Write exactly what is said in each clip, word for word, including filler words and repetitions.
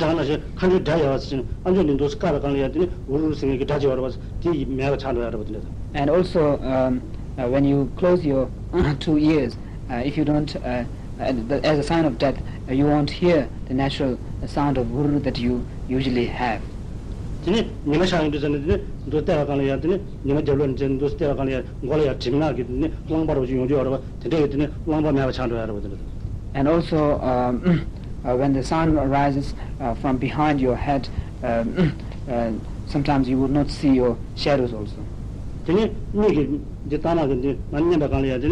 ད་ནང་བཞིན་ཁ་མཆུ་སྒྲ་ཡལ་བ་ཟེར་ནས་ཨ་མཆོག་འདི་འདུག་སེ་བཀག་པའི་སྒང་ལ་ཡང་དེ་ནི་འུར་འུར་ཟེར་མཁན་གྱི་སྒྲ་ཅིག་ཡོད་རེད་པ། དེ་མེད་པ་ཆགས་འགྲོ་ཡ་རེད་པ། དེ་འདྲ་དང་། And also, um, uh, when you close your two ears, uh, if you don't, uh, uh, the- as a sign of death, uh, you won't hear the natural sound of wurr that you usually have. དེ་ནི་ཉི་མ་ཤར་ཡོང་དུས་ཙམ་ནས་དེ་ནི་འདུག་བལྟས་པའི་སྒང་ལ་ཡང་དེ་ནི་ཉི་མ་རྒྱབ་ལོགས་ནས་འདུག་སེ་བལྟས་པའི་སྒང་ལ་ཡང་མགོ་ལ་ཡང་གྲིབ་ནག་གི་དེ་ནི་རླངས་པ་རོ་ཅིག་ཡོང་རྒྱུ་ཡོད་རེད་པ། དེ་འདྲ་ཡོད་དེ་ནི་རླངས་པ་མེད་པ་ཆགས་འགྲོ་ཡ་རེད་པ། དེ་འདྲ་དང་། And also, um, uh, when the sun rises uh, from behind your head, um, uh, sometimes you would not see your shadows also. དེ་ནི་མིག་གིས་འདི་ལྟ་ན་གི་འདི་ང་མཉན་པའི་སྒང་ལ་ཡང་དེ་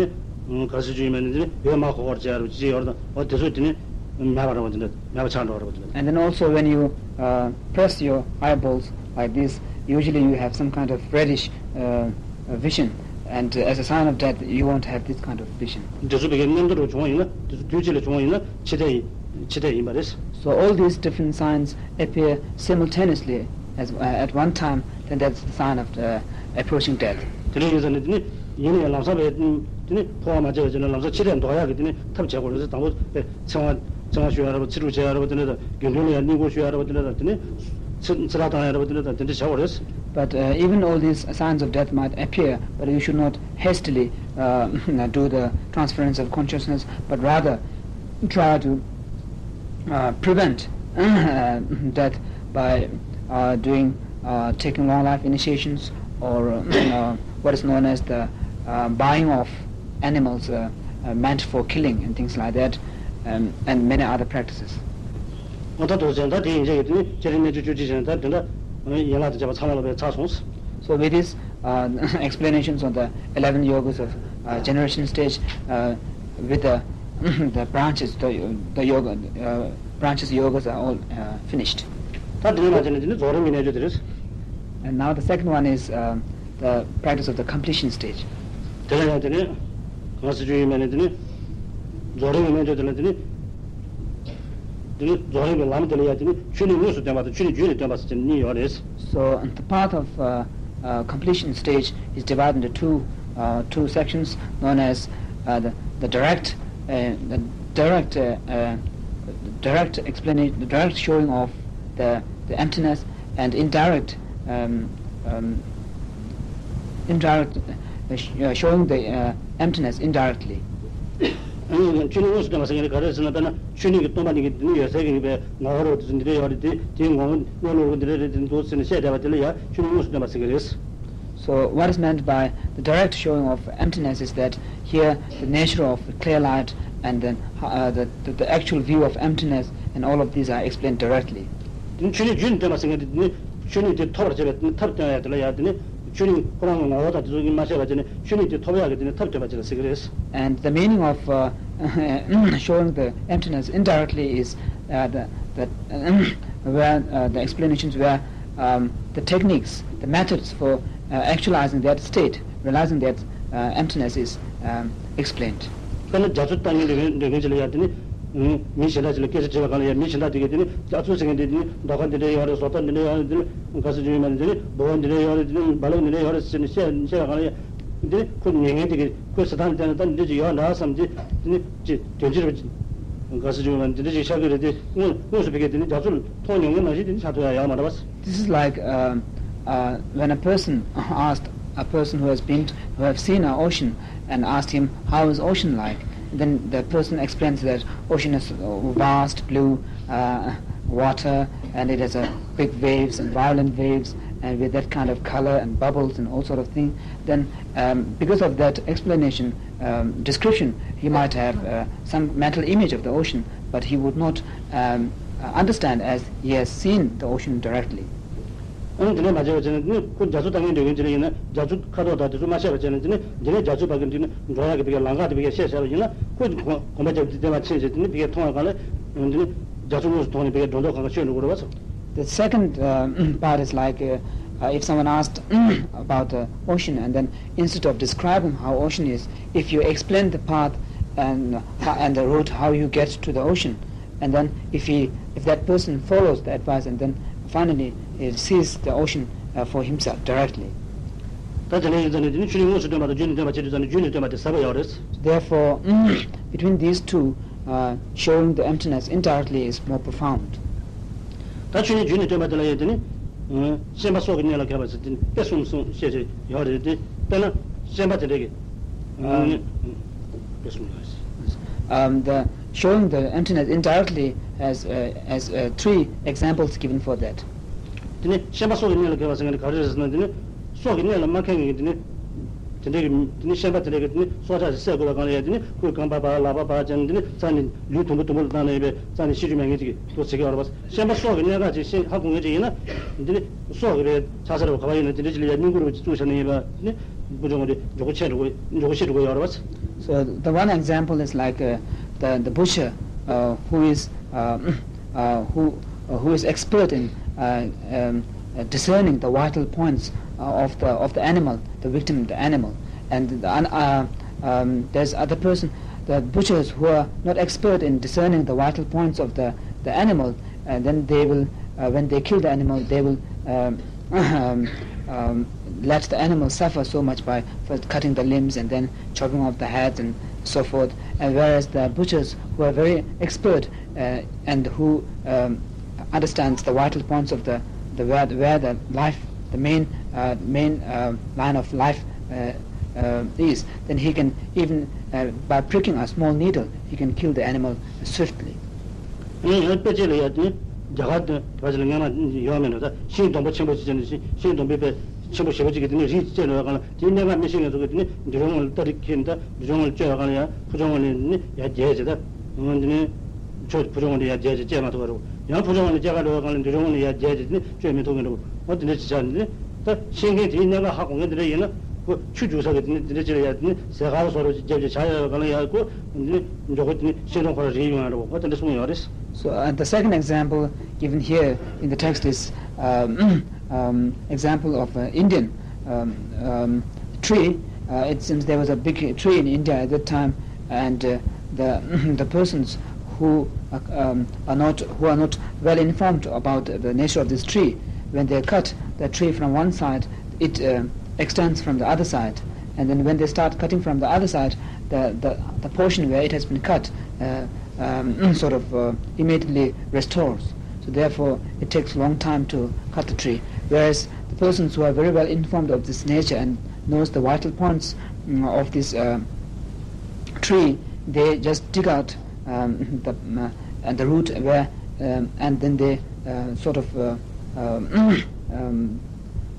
ནི་ག་རེ་ཟེར་རྒྱུ་ཡིན་མིན་ནི་དེ་ནི་འོད་མར་འཁོར་འཁོར་བྱས་རེད་པ། ཅི་ཡོད་རེད་དང་འོ་དེ་ཚོ་དེ་ནི་མེད་པ་རེད་པ། དེ་འདྲ་མེད་པ་ཆགས་འགྲོ་བ་རེད་པ། དེ་འདྲ། And then also when you uh, press your eyeballs like this, usually you have some kind of reddish uh, uh, vision, and uh, as a sign of death, you won't have this kind of vision. འདི་ཚོ་བི་གའི་མཉམ་དུ་རུ་བྱུང་བ་ཡིན་ན། འདི་ཚོ་དུས་གཅིག་ལ་བྱུང་བ་ཡིན་ན་འཆི་ལྟས་ཡིན། འཆི་ལྟས་ཡིན་པ་རེད། So all these different signs appear simultaneously as, uh, at one time, then that's the sign of uh, approaching death. དེ་འདྲ་ཡིན་ཙང་ནི་དེ་ནི་ཡིན་ནའི་ལམ་སང་བས་དེ་ནི་འཕོ་བ་མ་བྱས་པ་བྱས་ན་ལམ་སང་འཆི་ལྟས་ལྡོག་ཡག་གི་དེ་ནི་ཐབས་བྱེད་དགོས་རེད། དང་པོ་ཚེ་དབང་ཚེ་དབང་ཞུ་ཡ་རེད་པ། ཚེ་སྒྲུབ་བྱེད་ཡ་རེད་པ། དེ་འདྲ་དང་དགེ་འདུན་ལ་ཡ་བསྙེན་བཀུར་ཞུ་ཡ་རེད་པ། དེ་འདྲ་དང་དེ་ནི་ཚེ་ཚེ་ཐར་བཏང་ཡ་རེད་པ། དེ་འདྲ་དང་དེ་འདྲ་བྱ་དགོས་རེད། But uh, even all these signs of death might appear, but you should not hastily uh, do the transference of consciousness, but rather try to uh, prevent death by uh, doing uh, taking long life initiations or uh, what is known as the uh, buying of animals uh, uh, meant for killing and things like that, um, and many other practices. ཨོ་ད་དུ་ཟེར་ད་དེ་ཡིན་ཅེས་ཀྱི་དེ་ནི་བསྐྱེད་རིམ་གནད་གཅོད་བཅུ་གཅིག་ཟེར་ད་དེ་འདྲ་ཡན་ལག་དང་བཅས་པ་ཚང་མ་ལ་བས་ཚར་སོང་། So with this uh, explanations on the eleven yogas of uh, generation stage uh, with the the branches, the, the yoga uh, branches yogas are all uh, finished. ད་དེ་ནས་མ་བྱས་ནས་དེ་ནི་རྫོགས་རིམ་གྱི་གནད་གཅོད་དེ་རེད། And now the second one is uh, the practice of the completion stage. དེ་ལ་ཡང་དེ་ནི་གང་ཟེར་རྒྱུ་ཡིན་མིན་ནི་དེ་ནི་རྫོགས་རིམ་གྱི་གནད་གཅོད་དེ་ལ་དེ་ནི་དེ་ནི་རྫོགས་རིམ་གྱི་ལམ་དེ་ལ་ཡང་དེ་ནི་ཆོས་ཉིད་དངོས་སུ་སྟོན་པ་དང་ཆོས་ཉིད་རྒྱུད་ལ་སྟོན་པ་ཟེར་གྱི་གཉིས་ཡོད་རེད། So the path of uh, uh, completion stage is divided into two uh, two sections known as uh, the, the direct uh, the direct uh, uh, direct explanation, the direct showing of the, the emptiness, and indirect um, um, indirect uh, sh- uh, showing the uh, emptiness indirectly. ཨང་། ཆོས་ཉིད་དངོས་སུ་སྟོན་པ་ཟེར་མཁན་དེ་ག་རེ་ཟེར་ན། དཔེར་ན་ཆོས་ཉིད་ཀྱི་སྟོང་པ་ཉིད་ཀྱི་དེ་ནི་ཡོད་ཚད་ཀྱི་ཡིན་པའི་ངོ་བོ་རོ་དེ་ཚོ་འདི་འདྲ་ཡོད་རེད། དེ་དེའི་ངོ་བོ་གནས་ལུགས་རོ་འདི་འདྲ་རེད། དེ་འདུག་ཟེར་ནས་བཤད་བསྡད་པ་དེ་ལ་ཡང་ཆོས་ཉིད་དངོས་སུ་སྟོན་པ་ཟེར་གྱི་རེད། So what is meant by the direct showing of emptiness is that here the nature of the clear light and then uh, the, the, the actual view of emptiness and all of these are explained directly. དེ་ནི་ཆོས་ཉིད་རྒྱུད་ནས་སྟོན་པ་ཟེར་མཁན་དེ་དེ་ནི་ཆོས་ཉིད་དེ་ཐོབ་པར་བྱེད་པའི་དེ་ནི་ཐབས་སྟོན་ཡ་དེ་ལ་ཡང་དེ་ནི་ཆོས་ཉིད་ཁོ་རང་གི་ངོ་བོ་དང་དེ་ཚོ་གཉིས་མ་ཕྱེ་བར་བྱས་ནས་ཆོས་ཉིད་དེ་ཐོབ་ཡག་གི་དེ་ནི་ཐབས་སྟོན་པ་ཅིག་ལ་ཟེར་གྱི་རེད། And the meaning of uh, showing the emptiness indirectly is uh, the, the, where uh, the explanations where um, the techniques, the methods for uh, actualizing that state, realizing that uh, emptiness is um, explained. དཔེར་ན་རྒྱ་མཚོ་ལྟ་མཁན་འདོད་མཁན་འདོད་མཁན་ཅིག་ལ་ཡང་དེ་ནི་མི་གཞན་དག་ཅིག་ལ་སྐད་ཆ་དྲིས་པའི་སྒང་ལ་ཡང་མི་གཞན་དག་དེ་གས་དེ་ནི་རྒྱ་མཚོ་ཟེར་མཁན་དེ་དེ་ནི་མདོ་ཁམས་འདི་འདྲ་ཡོད་རེད། བཟོ་ལྟ་འདི་འདྲ་ཡོད་རེད། དེ་ནི་ག་ཟེར་རྒྱུ་ཡོད་མ་རེད། དེ་ནི་འབུ་བ་འདི་འདྲ་ཡོད་རེད། དེ་ནི་རྦ་རླབས་འདི་འདྲ་ཡོད་རེད་ཟེར་ནས་བཤད་བཤད་པའི་སྒང་ལ་ཡང་དེ་ནི་ཁོ་ཉན་མཁན་དེ་གས་ཁོའི་བྱེད་སྟངས་ལ་བལྟས་ན་ད་འདི་འདྲ་ཅིག་ཡོད་འདྲ་བསམ་སྟེ་དེ་ནི་ཅིག་དོན་སྤྱི་རུ་ག་ཟེར་རྒྱུ་ཡོད་མ་རེད། འདི་འདྲ་ཅིག་ཆགས་ཀྱི་རེད། དེ་དངོས་དངོས་སུ་བི་གས་དེ་ནི་རྒྱ་མཚོ་མཐོང་མྱོང་མཁན་ནང་བཞིན་དེ་ནི་ཆགས་ཐུབ་ཡ་ཡོད་མ་རེད་པ། This is like um, uh, when a person asked a person who has been who have seen an ocean and asked him how is ocean like, then the person explains that ocean is uh, vast blue uh, water and it has a big waves and violent waves and with that kind of color and bubbles and all sort of thing. Then um, because of that explanation um, description, he might have uh, some mental image of the ocean, but he would not um, uh, understand as he has seen the ocean directly. ཨང་། དེ་ནས་མ་བྱས་པ་བྱས་ན་ནི་ཁོ་རྒྱ་མཚོ་ལྟ་མཁན་འདོད་མཁན་ཅིག་ཡིན་ན་རྒྱ་མཚོ་ཁ་དོག་དང་དེ་ཚོ་མ་ཤེས་པ་བྱས་ན་དེ་ནི་འདི་ནས་རྒྱ་མཚོའི་བར་གྱི་འདི་ནི་འགྲོ་ཡག་གི་བི་གའི་ལམ་ཁ་དེ་བི་གའི་ཤེས་བྱས་པ་ཡིན་ན་ཁོས་གོམ་པ་རྒྱབ་དེ་བལྟས་པ་ཕྱིན་བྱས་དེ་ནི་བི་གའི་མཐོང་བའི་སྒང་ལ་འདི་ནི་རྒྱ་མཚོ་དངོས་སུ་མཐོང་ནས་བི་གའི་སྒྲོ་འདོགས་གང་ག་ཆོད་འགྲོ་གི་རེད་པ། So the second uh, part is like uh, uh, if someone asked about the ocean and then instead of describing how ocean is, if you explain the path and uh, and the route how you get to the ocean, and then if he if that person follows the advice and then finally uh, sees the ocean uh, for himself directly. ད་དེ་ནས་ཡིན་ཙང་ནི་དེ་ནི་ཆོས་ཉིད་དངོས་སུ་སྟོན་པ་དང་རྒྱུད་ནས་སྟོན་པ་བྱེད་དུས་ཙང་ནི་རྒྱུད་ནས་སྟོན་པ་དེ་ཟབ་པ་ཡོད་རེད། Therefore, between these two, uh, showing the emptiness indirectly is more profound. ད་ཆོས་ཉིད་བརྒྱུད་ནས་སྟོན་པ་དེ་ལ་ཡང་དེ་ནི། ཨ། ཤན་པ་སྲོག་གི་གནས་ལ་མཁས་པ་ཟེར་དེ་ནི་དཔེ་གསུམ་གསུངས་བཤད་བྱས་ཡོད་རེད་དེ། དཔེར་ན་ཤན་པ་དེ་འདྲ་གི། ཨ། དཔེ་གསུམ་ཡོད་རེད། Um, the showing the emptiness indirectly has, uh, has, uh, three examples given for that. དེ་ནི་ཤན་པ་སྲོག་གི་གནས་ལ་མཁས་པ་ཟེར་མཁན་དེ་ག་རེ་རེད་ཟེར་ན། དེ་ནི་སྲོག་གི་གནས་ལ་མ་མཁས་མཁན་གྱི་དེ་ནི། དེ་འདྲའི་གི་དེ་ནི་ཤན་པ་དེ་འདྲའི་གི་དེ་ནི་སྲོག་ཆགས་ཤིག་བསད་དགོས་པ་གང་ལ་ཡང་དེ་ནི་ཁོའི་རྐང་པ་བར་ལག་པ་བར་བྱས་ནས་དེ་ནི་རྩ་ནས་ལུས་དུམ་བུ་དུམ་བུ་ལ་བཏང་ནས་ཡོད་པའི་རྩ་ནས་ཤི་རྒྱུ་མེད་མཁན་ཅིག་གི་འདུག་ཟེར་གྱི་ཡོད་རེད་པ། ཤན་པ་སྲོག་གི་གནད་འགག་ཅིག་ཤེས་ཧ་གོ་མཁན་ཅིག་ཡིན་ན། དེ་ནི་སྲོག་གི་བའི་ཆགས་ས་རེད་པ། ག་པར་ཡིན་ན་དེ་འདྲའི་ཅིག་ལ་ཡང་སྙིང་ཁུར་བ་ཅིག་བཙུགས་བཞག་ན་ཡིན་པ། དེ་ནི་ཕུ་འབྱུང་བ་དེ་མགྱོགས་པོ་ཆད་འགྲོ་གི་མགྱོགས་པོ་ཤི་འགྲོ་གི་ཡོད་རེད་པ། So the one example is like, uh, the, the butcher, uh, who is, uh, uh, who, uh, who is expert in, uh, um, uh, discerning the vital points, uh, of the, of the animal, the victim, the animal. And the, an- uh, um, there's other person, the butchers who are not expert in discerning the vital points of the, the animal, and then they will, uh, when they kill the animal, they will, um, um, um, let the animal suffer so much by first cutting the limbs and then chopping off the heads and so forth. And whereas the butchers who are very expert, uh, and who, um, understands the vital points of the, the where, where the life, the main, uh, main, uh, line of life, uh, uh, is, then he can even, uh, by pricking a small needle, he can kill the animal swiftly. ཨ་ནི་ཡང་དཔེ་ཅིག་ལ་ཡ་དེ་ནི་རྒྱ་གར་དེ་བ་ཅིག་ལ་སྔོན་མ་ཡོད་མེད་འགྲོ། ད་ཤིང་སྡོང་པོ་ཆེན་པོ་ཅིག་བྱས་ནས་ཤིང་སྡོང་པོའི་དཔེ་ཆེན་པོ་ཞེ་པོ་ཅིག་གི་དེ་ནི་རིགས་བཅད་ལོས་གང་ལ་དེའི་གནད་འགག་མི་ཤེས་མཁན་ཚོ་གིས་དེ་ནི་མདུན་ལྗོངས་ལ་སྟ་རེ་འཁྱེར་ནས། ད་མདུན་ལྗོངས་ལ་བཅོས་པ་གང་ལ་ཡ་ཕུ་ལྗོངས་ལ་ནི་ཡར་རྒྱས་བྱས། ད་འོ་དེ་ནི་ཕྱོགས་ཕུ་ལྗོངས་ལ་ཡར་རྒྱས་བྱས་བཅད་མ་ཐུབ་པ་རེད། ཡང་ཕུ་ལྗོངས་ལ་སྐྱེ་ག་ལོས་གང་ལ་མདུན་ལྗོངས་ལ་ཡར་རྒྱས་བྱས་དེ་ནི་བཅོས་མི་ཐུབ་མཁན་རེད། འོ་དེ་འདྲ་ཅིག་ཆགས་ནས། ད་ཤེས་མཁན་དེའི་གནད་འགག་ཧ་གོ་མཁན་དེ་འདྲ་ཡིན་ན། ཁོ་ཆུ་རྒྱུག་ས་གི་དེ་ནི་དེ་འདྲ་ཅིག་ལ་ཡ་དེ་ནི་ཟས་ག་བཟོ་འདྲ་ཅིག་བརྒྱབ་བྱས་བྱ་ཡ་གང་ལ་ཡ་ཁོ་དེ་ནི་མགྱོགས་པོ་དེ་ནི་ཤིང་སྡོང་ཁོ་རང་རིག་ཡོང་ཡ་འགྲོ། འོ་དེ་འདྲ་གསུངས་ཡོད་རེད། So, uh, the second example given here in the text is, um, um, example of, uh, Indian, um, um, tree. Uh, it seems there was a big tree in India at that time, and, uh, the the persons who, uh, um, are not who are not well informed about the nature of this tree, when they cut the tree from one side, it, uh, extends from the other side, and then when they start cutting from the other side, the the, the portion where it has been cut, uh, um, sort of, uh, immediately restores. So therefore, it takes a long time to cut the tree. Whereas the persons who are very well informed of this nature and knows the vital points, mm, of this, uh, tree, they just dig out, um, the, uh, and the root where, um, and then they, uh, sort of, uh, um, um,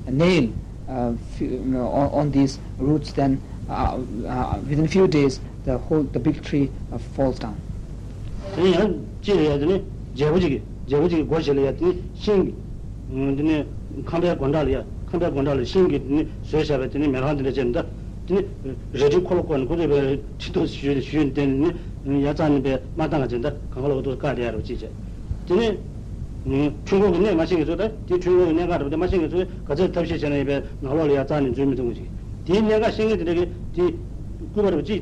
nail, uh, few, you know, on, on these roots. Then, uh, uh, within few days, the whole, the big tree, uh, falls down. དེ་ནས་ཡང་གཅིག་ལ་ཡ་དེ་ནི་རྒྱལ་པོ་གཅིག་གིས་རྒྱལ་པོ་གཅིག་གིས་སྒོ་ཞིག་ལ་ཡ་དེ་ནི་ཤིང་གི། དེ་ནི་ཁང་པའི་སྒོ་འགྲམ་ལ་ཡ། ཁང་པའི་སྒོ་འགྲམ་ལ་ཤིང་གིས་དེ་ནི་བཟོས་བཞག་པའི་དེ་ནི་མེ་ལོང་དེ་འདྲ་བྱས་ནས། ད་དེ་ནི་རལ་གྲིའི་འཁོར་ལོ་བསྐོར་ནས་ཁོ་ཚོས་པའི་ཁྲི་ཐོག་ཞུས་ཞུས་བསྡད་ནས་ཡ་རྩ་ནས་པའི་མ་བཏང་བ་བྱས། ད་གང་ག་ལོག་ཏུ་བཀག་བསྡད་ཡ་རེད་ཅེས་བྱས། དེ་ནི། ཨུམ། འཁྲུལ་འཁོར་གྱི་གནད་མ་ཤེས་མཁན་ཚོས། ད་དེ་འཁྲུལ་འཁོར་གྱི་གནད་འགག་རེད་པ། དེ་མ་ཤེས་མཁན་ཚོས་ག་ཚོད་ཐབས་ཤེས་བྱས་ན་ཡིན་པས་ནང་ལོགས་ལ་ཡ་རྩ་ནས་འཛུལ་མི་ཐུབ་མཁན་ཅིག་དེའི་གནད་འགག་ཤེས་མཁན་དེ་འདྲ་གིས་དེ་སྐུད་པ་རེད་པ་ཅིག་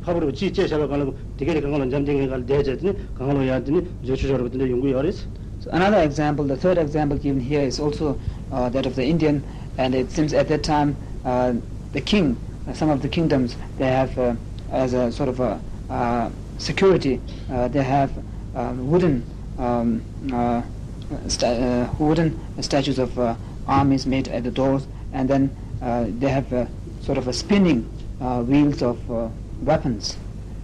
ཕ་བུ་རེད་པ་ཅིག་བཅད་བཞག་པའི་སྒང་ལ་དེ་ག་དེ་གང་ག་ལ་འཇམ་ཐིང་ངེ་ག་ལ་བསྡད་བྱས། དེ་ནི་གང་ག་ལ་ཡ་དེ་ནི་འཛུལ་ཆོག་ཆོག་རེད་པ། དེ་འདྲ་ཡོང་གི་ཡོད་རེད། So another example, the third example given here is also, uh, that of the Indian, and it seems at that time, uh, the king, uh, some of the kingdoms, they have, uh, as a sort of a, uh, security, uh, they have, uh, wooden, um, uh, sta- uh, wooden statues of, uh, armies made at the doors, and then, uh, they have, uh, sort of a spinning, uh, wheels of, uh, weapons.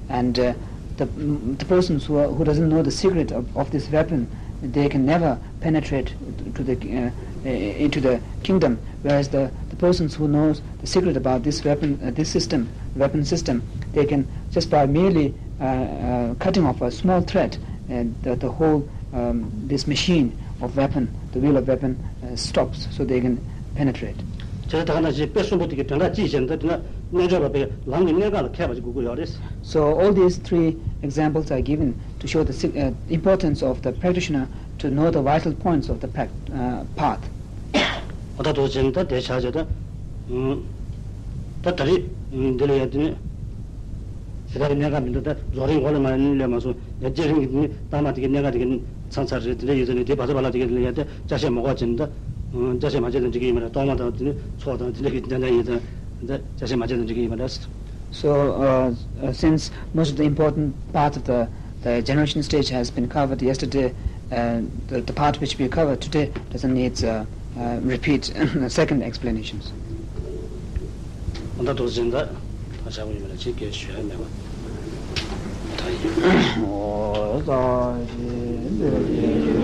And, uh, the, the persons who, are, who doesn't know the secret of, of this weapon, they can never penetrate to the, uh, into the kingdom. Whereas the, the persons who knows the secret about this weapon, uh, this system, weapon system, they can, just by merely, uh, uh, cutting off a small thread, uh, the, the whole, um, this machine of weapon, the wheel of weapon, uh, stops, so they can penetrate. དེ་ལྟ་ན་ཅིག་དཔེ་གསུམ་པོ་དེ་གི་དོན་དག་ཅི་ཡིན་ཟེར་ན། དེ་ན་རྣལ་འབྱོར་པ་པའི་ལམ་གྱི་གནད་འགག་ལ་མཁས་པ་ཅིག་དགོས་ཀྱི་ཡོད་རེད། So all these three examples are given to show the si- uh, importance of the practitioner to know the vital points of the path. Uh, path. འོ་ད་དོ་ཅན་ད་དེ་ཆ་བྱས། ད་ད་ད་རེས་འདི་ལ་ཡ་དེ་ནི་དེ་ལྟར་གནད་འགག་མི་འདུག་ད་རྫོགས་རིམ་འོག་ལ་མ་ནི་སླེབས་མ་སོང་། ཡ་བསྐྱེད་རིམ་གྱི་དེ་ནི་ལྟག་མ་དེ་གའི་གནད་འགག་དེ་གའི་ཚང་ཚར་རེད། དེ་འདྲ་ཡོད་ཙང་ནི་དེ་བར་དུ་བར་ལ་དེ་གའི་ལ་ཡ་དེ་ཅ་ཆས་མ་འགོག་ཅིང་། ད་ཅ་ཆས་མ་བྱས་ན་འགྲིག་གི་ཡོད་མ་རེད། གཏོར་མ་དང་དེ་ནི་ཚོགས་དང་དེ་འདྲ་གི་ཏན་ཏན་ཡོད་ཙང་། ད་ཅ་ཆས་མ་བྱས་ན་འགྲིག་གི་ཡོད་མ་རེད། So, uh, uh, since most of the important part of the, the generation stage has been covered yesterday, Uh, the, the part which we covered today doesn't need uh, uh, repeat second explanations. ཨ་ད་དོ་ཟིན་ད་ད་བྱ་བ་ཡོད་ལ་ཅིག་སྐད་ཞུ་ཡ་མེད་པ་ད་ཡིན། ཨོ་ད་ཞེས་འདོད་ཀྱི།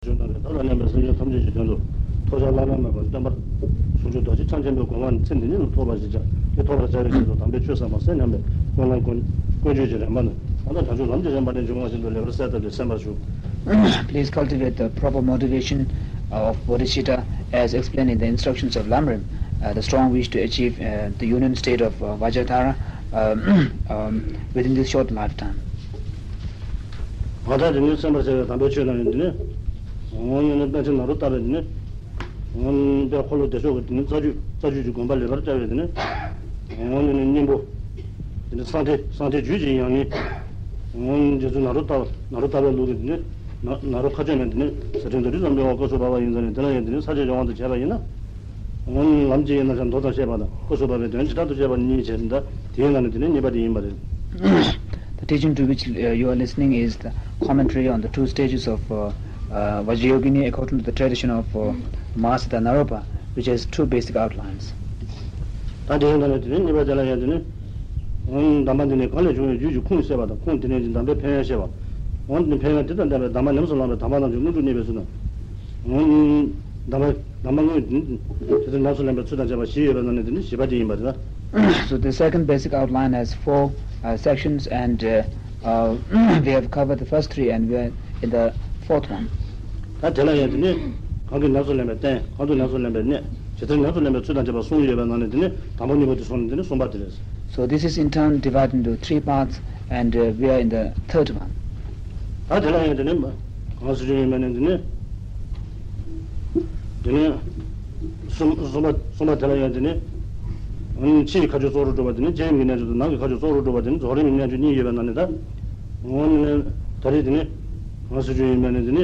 བྱུང་དང་། ཐབས་ལ་མཉམ་པའི་སེམས་ཅན་ཐམས་ཅད་ཀྱི་དོན་དུ་ཐོབ་བྱ་བླ་ན་མེད་པ་སྟོན་པ་ཟུང་འཇུག་རྡོ་རྗེ་འཆང་ཆེན་པོའི་དགོངས་པ་ནི་ཚེ་འདི་ཉིད་དུ་ཐོབ་པ་ཞེས་བྱ་སྟེ། ཐོབ་པར་བྱ་བའི་ཕྱིར་དུ་དམ་པའི་ཆོས་ཟབ་མོ་གསན་སྙམ་པའི་ཀུན་སློང་ཀུན་ཀུན་སྤྱོད་ཀྱི་རིམ་པ་ནི། ད་ལྟ་བྱང་ཆུབ་ལམ་གྱི་རིམ་པ་ནས་འབྱུང་བ་བཞིན་དུ་ལེགས་པར་གསལ་བཏབ་སྟེ་གསན་པར་ཞུ། Please cultivate the proper motivation of bodhicitta as explained in the instructions of Lamrim. Uh, the strong wish to achieve uh, the union state of uh, Vajradhara um, um, within this short lifetime. ང་དང་འདི་ནི་གསན་པར་བྱ་བའི་དམ་པའི་ཆོས་རྣམས་ཡིན། འདི་ནི་འོང་ནི་ནི་པཎ་ཆེན་ནཱ་རོ་ཏ་པས་འདི་ནི་འོང་དཔལ་འཁོར་ལོ་བདེ་མཆོག་གི་འདི་ནི་རྩ་རྒྱུད་རྩ་རྒྱུད་ཀྱི་དགོངས་པ་ལེགས་པར་བཀྲལ་བའི་འདི་ནི་འོང་ནི་ནི་སྙིང་པོ། དེ་ནི་གསང་ཐེག་གསང་ཐེག་རྒྱུད་ཀྱི་ཡང་སྙིང་། འོང་རྗེ་བཙུན་ནཱ་རོ་ཏ་ནཱ་རོ་ཏ་པའི་ལུགས་ཀྱི་འདི་ནི་ན་ནཱ་རོ་མཁའ་སྤྱོད་མའི་འདི་ནི་ཟབ་དོན་རྡོ་རྗེ་ཙམ་པའི་འོག་བཀའ་སྲུང་བ་བ་ཡིན་ཙང་ནི། དེ་ལ་ཡང་འདི་ནི་ས་བཅད་ཀྱི་དབང་དུ་བྱས་པ་ཡིན་ན། འོང་ལམ་གཅིག་ཡིན་ན་ཡང་མདོ་དང་བཤད་པ་དང་བཀའ་སྲུང་བ་བའི་དོན་བྱེ་བྲག་ཏུ་བཤད་པ་གཉིས་བྱས་ཟིན། ད་དེའི་ནང་ནས་དེ་ནི་གཉིས་པ་དེ་ཡིན་པ་རེད། The teaching to which uh, you are listening is the commentary on the two stages of uh, uh, Vajrayogini according to the tradition of uh, Mahasiddha Naropa, which has two basic outlines. ད་དེའི་ནང་ནས་དེ་ནི་གཉིས་པ་དེ་ལ་ཡང་དེ་ནི། འོང་གདམས་པ་འདི་ནི་གང་ལས་བྱུང་བའི་རྒྱུད་ཀྱི་ཁུངས་བཤད་པ་དང་། ཁུངས་དེ་ནས་ཀྱི་གདམས་པའི་ཕན་ཡོན་བཤད་པ། འོང་དེ་ནི་ཕན་ཡོན་དེ་དང་ལྡན་པའི་གདམས་པ་ཉམས་སུ་བླངས་པའི་གདམས་པ་རྣམས་ཀྱི་དངོས་གྲུབ་བརྙེས་པའི་ཚུལ་དང་། འོང་གདམས་པ་གདམས་པ་དངོས་དེ་ཚོ་ཉམས་སུ་ལེན་པའི་ཚུལ་དང་བཅས་པ་བཞི་ཡོད་པའི་ནང་ནས་དེ་ནི་བཞི་པ་དེ་ཡིན་པ་རེད། So the second basic outline has four uh, sections, and uh, uh, we have covered the first three, and we are in the fourth one. ད་དེ་ལ་ཡང་དེ་ནི་གང་གིས་ཉམས་སུ་ལེན་པའི་རྟེན། གང་དུ་ཉམས་སུ་ལེན་པའི་གནས། ཇི་ལྟར་ཉམས་སུ་ལེན་པའི་ཚུལ་དང་བཅས་པ་གསུམ་ཡོད་པའི་ནང་ནས་དེ་ནི་དང་པོ་གཉིས་པོ་དེ་སོང་ནས་དེ་ནི་གསུམ་པ་དེ་རེད། So this is in turn divided into three parts, and uh, we are in the third one. ད་དེ་ལ་ཡང་དེ་ནི་གང་ཟེར་རྒྱུ་ཡིན་པ་ནི་དེ་ནི། དེ་ནས་གསུམ་གསུམ་པ་གསུམ་པ་དེ་ལ་ཡང་དེ་ནས། ཕྱི་ཡི་ཁ་ཕྱོགས་གཙོ་བོར་གྲུབ་པ་དེ་ནི་བསྐྱེད་རིམ་གྱི་རྣལ་འབྱོར་དང་། ནང་གི་ཁ་ཕྱོགས་གཙོ་བོར་གྲུབ་པ་དེ་ནི་རྫོགས་རིམ་གྱི་རྣལ་འབྱོར་གཉིས་ཡོད་པའི་ནང་ནས། ད་འོང་ནས་ད་རེས་དེ་ནི་གང་ཟེར་རྒྱུ་ཡིན་པ་ནི་དེ་ནི།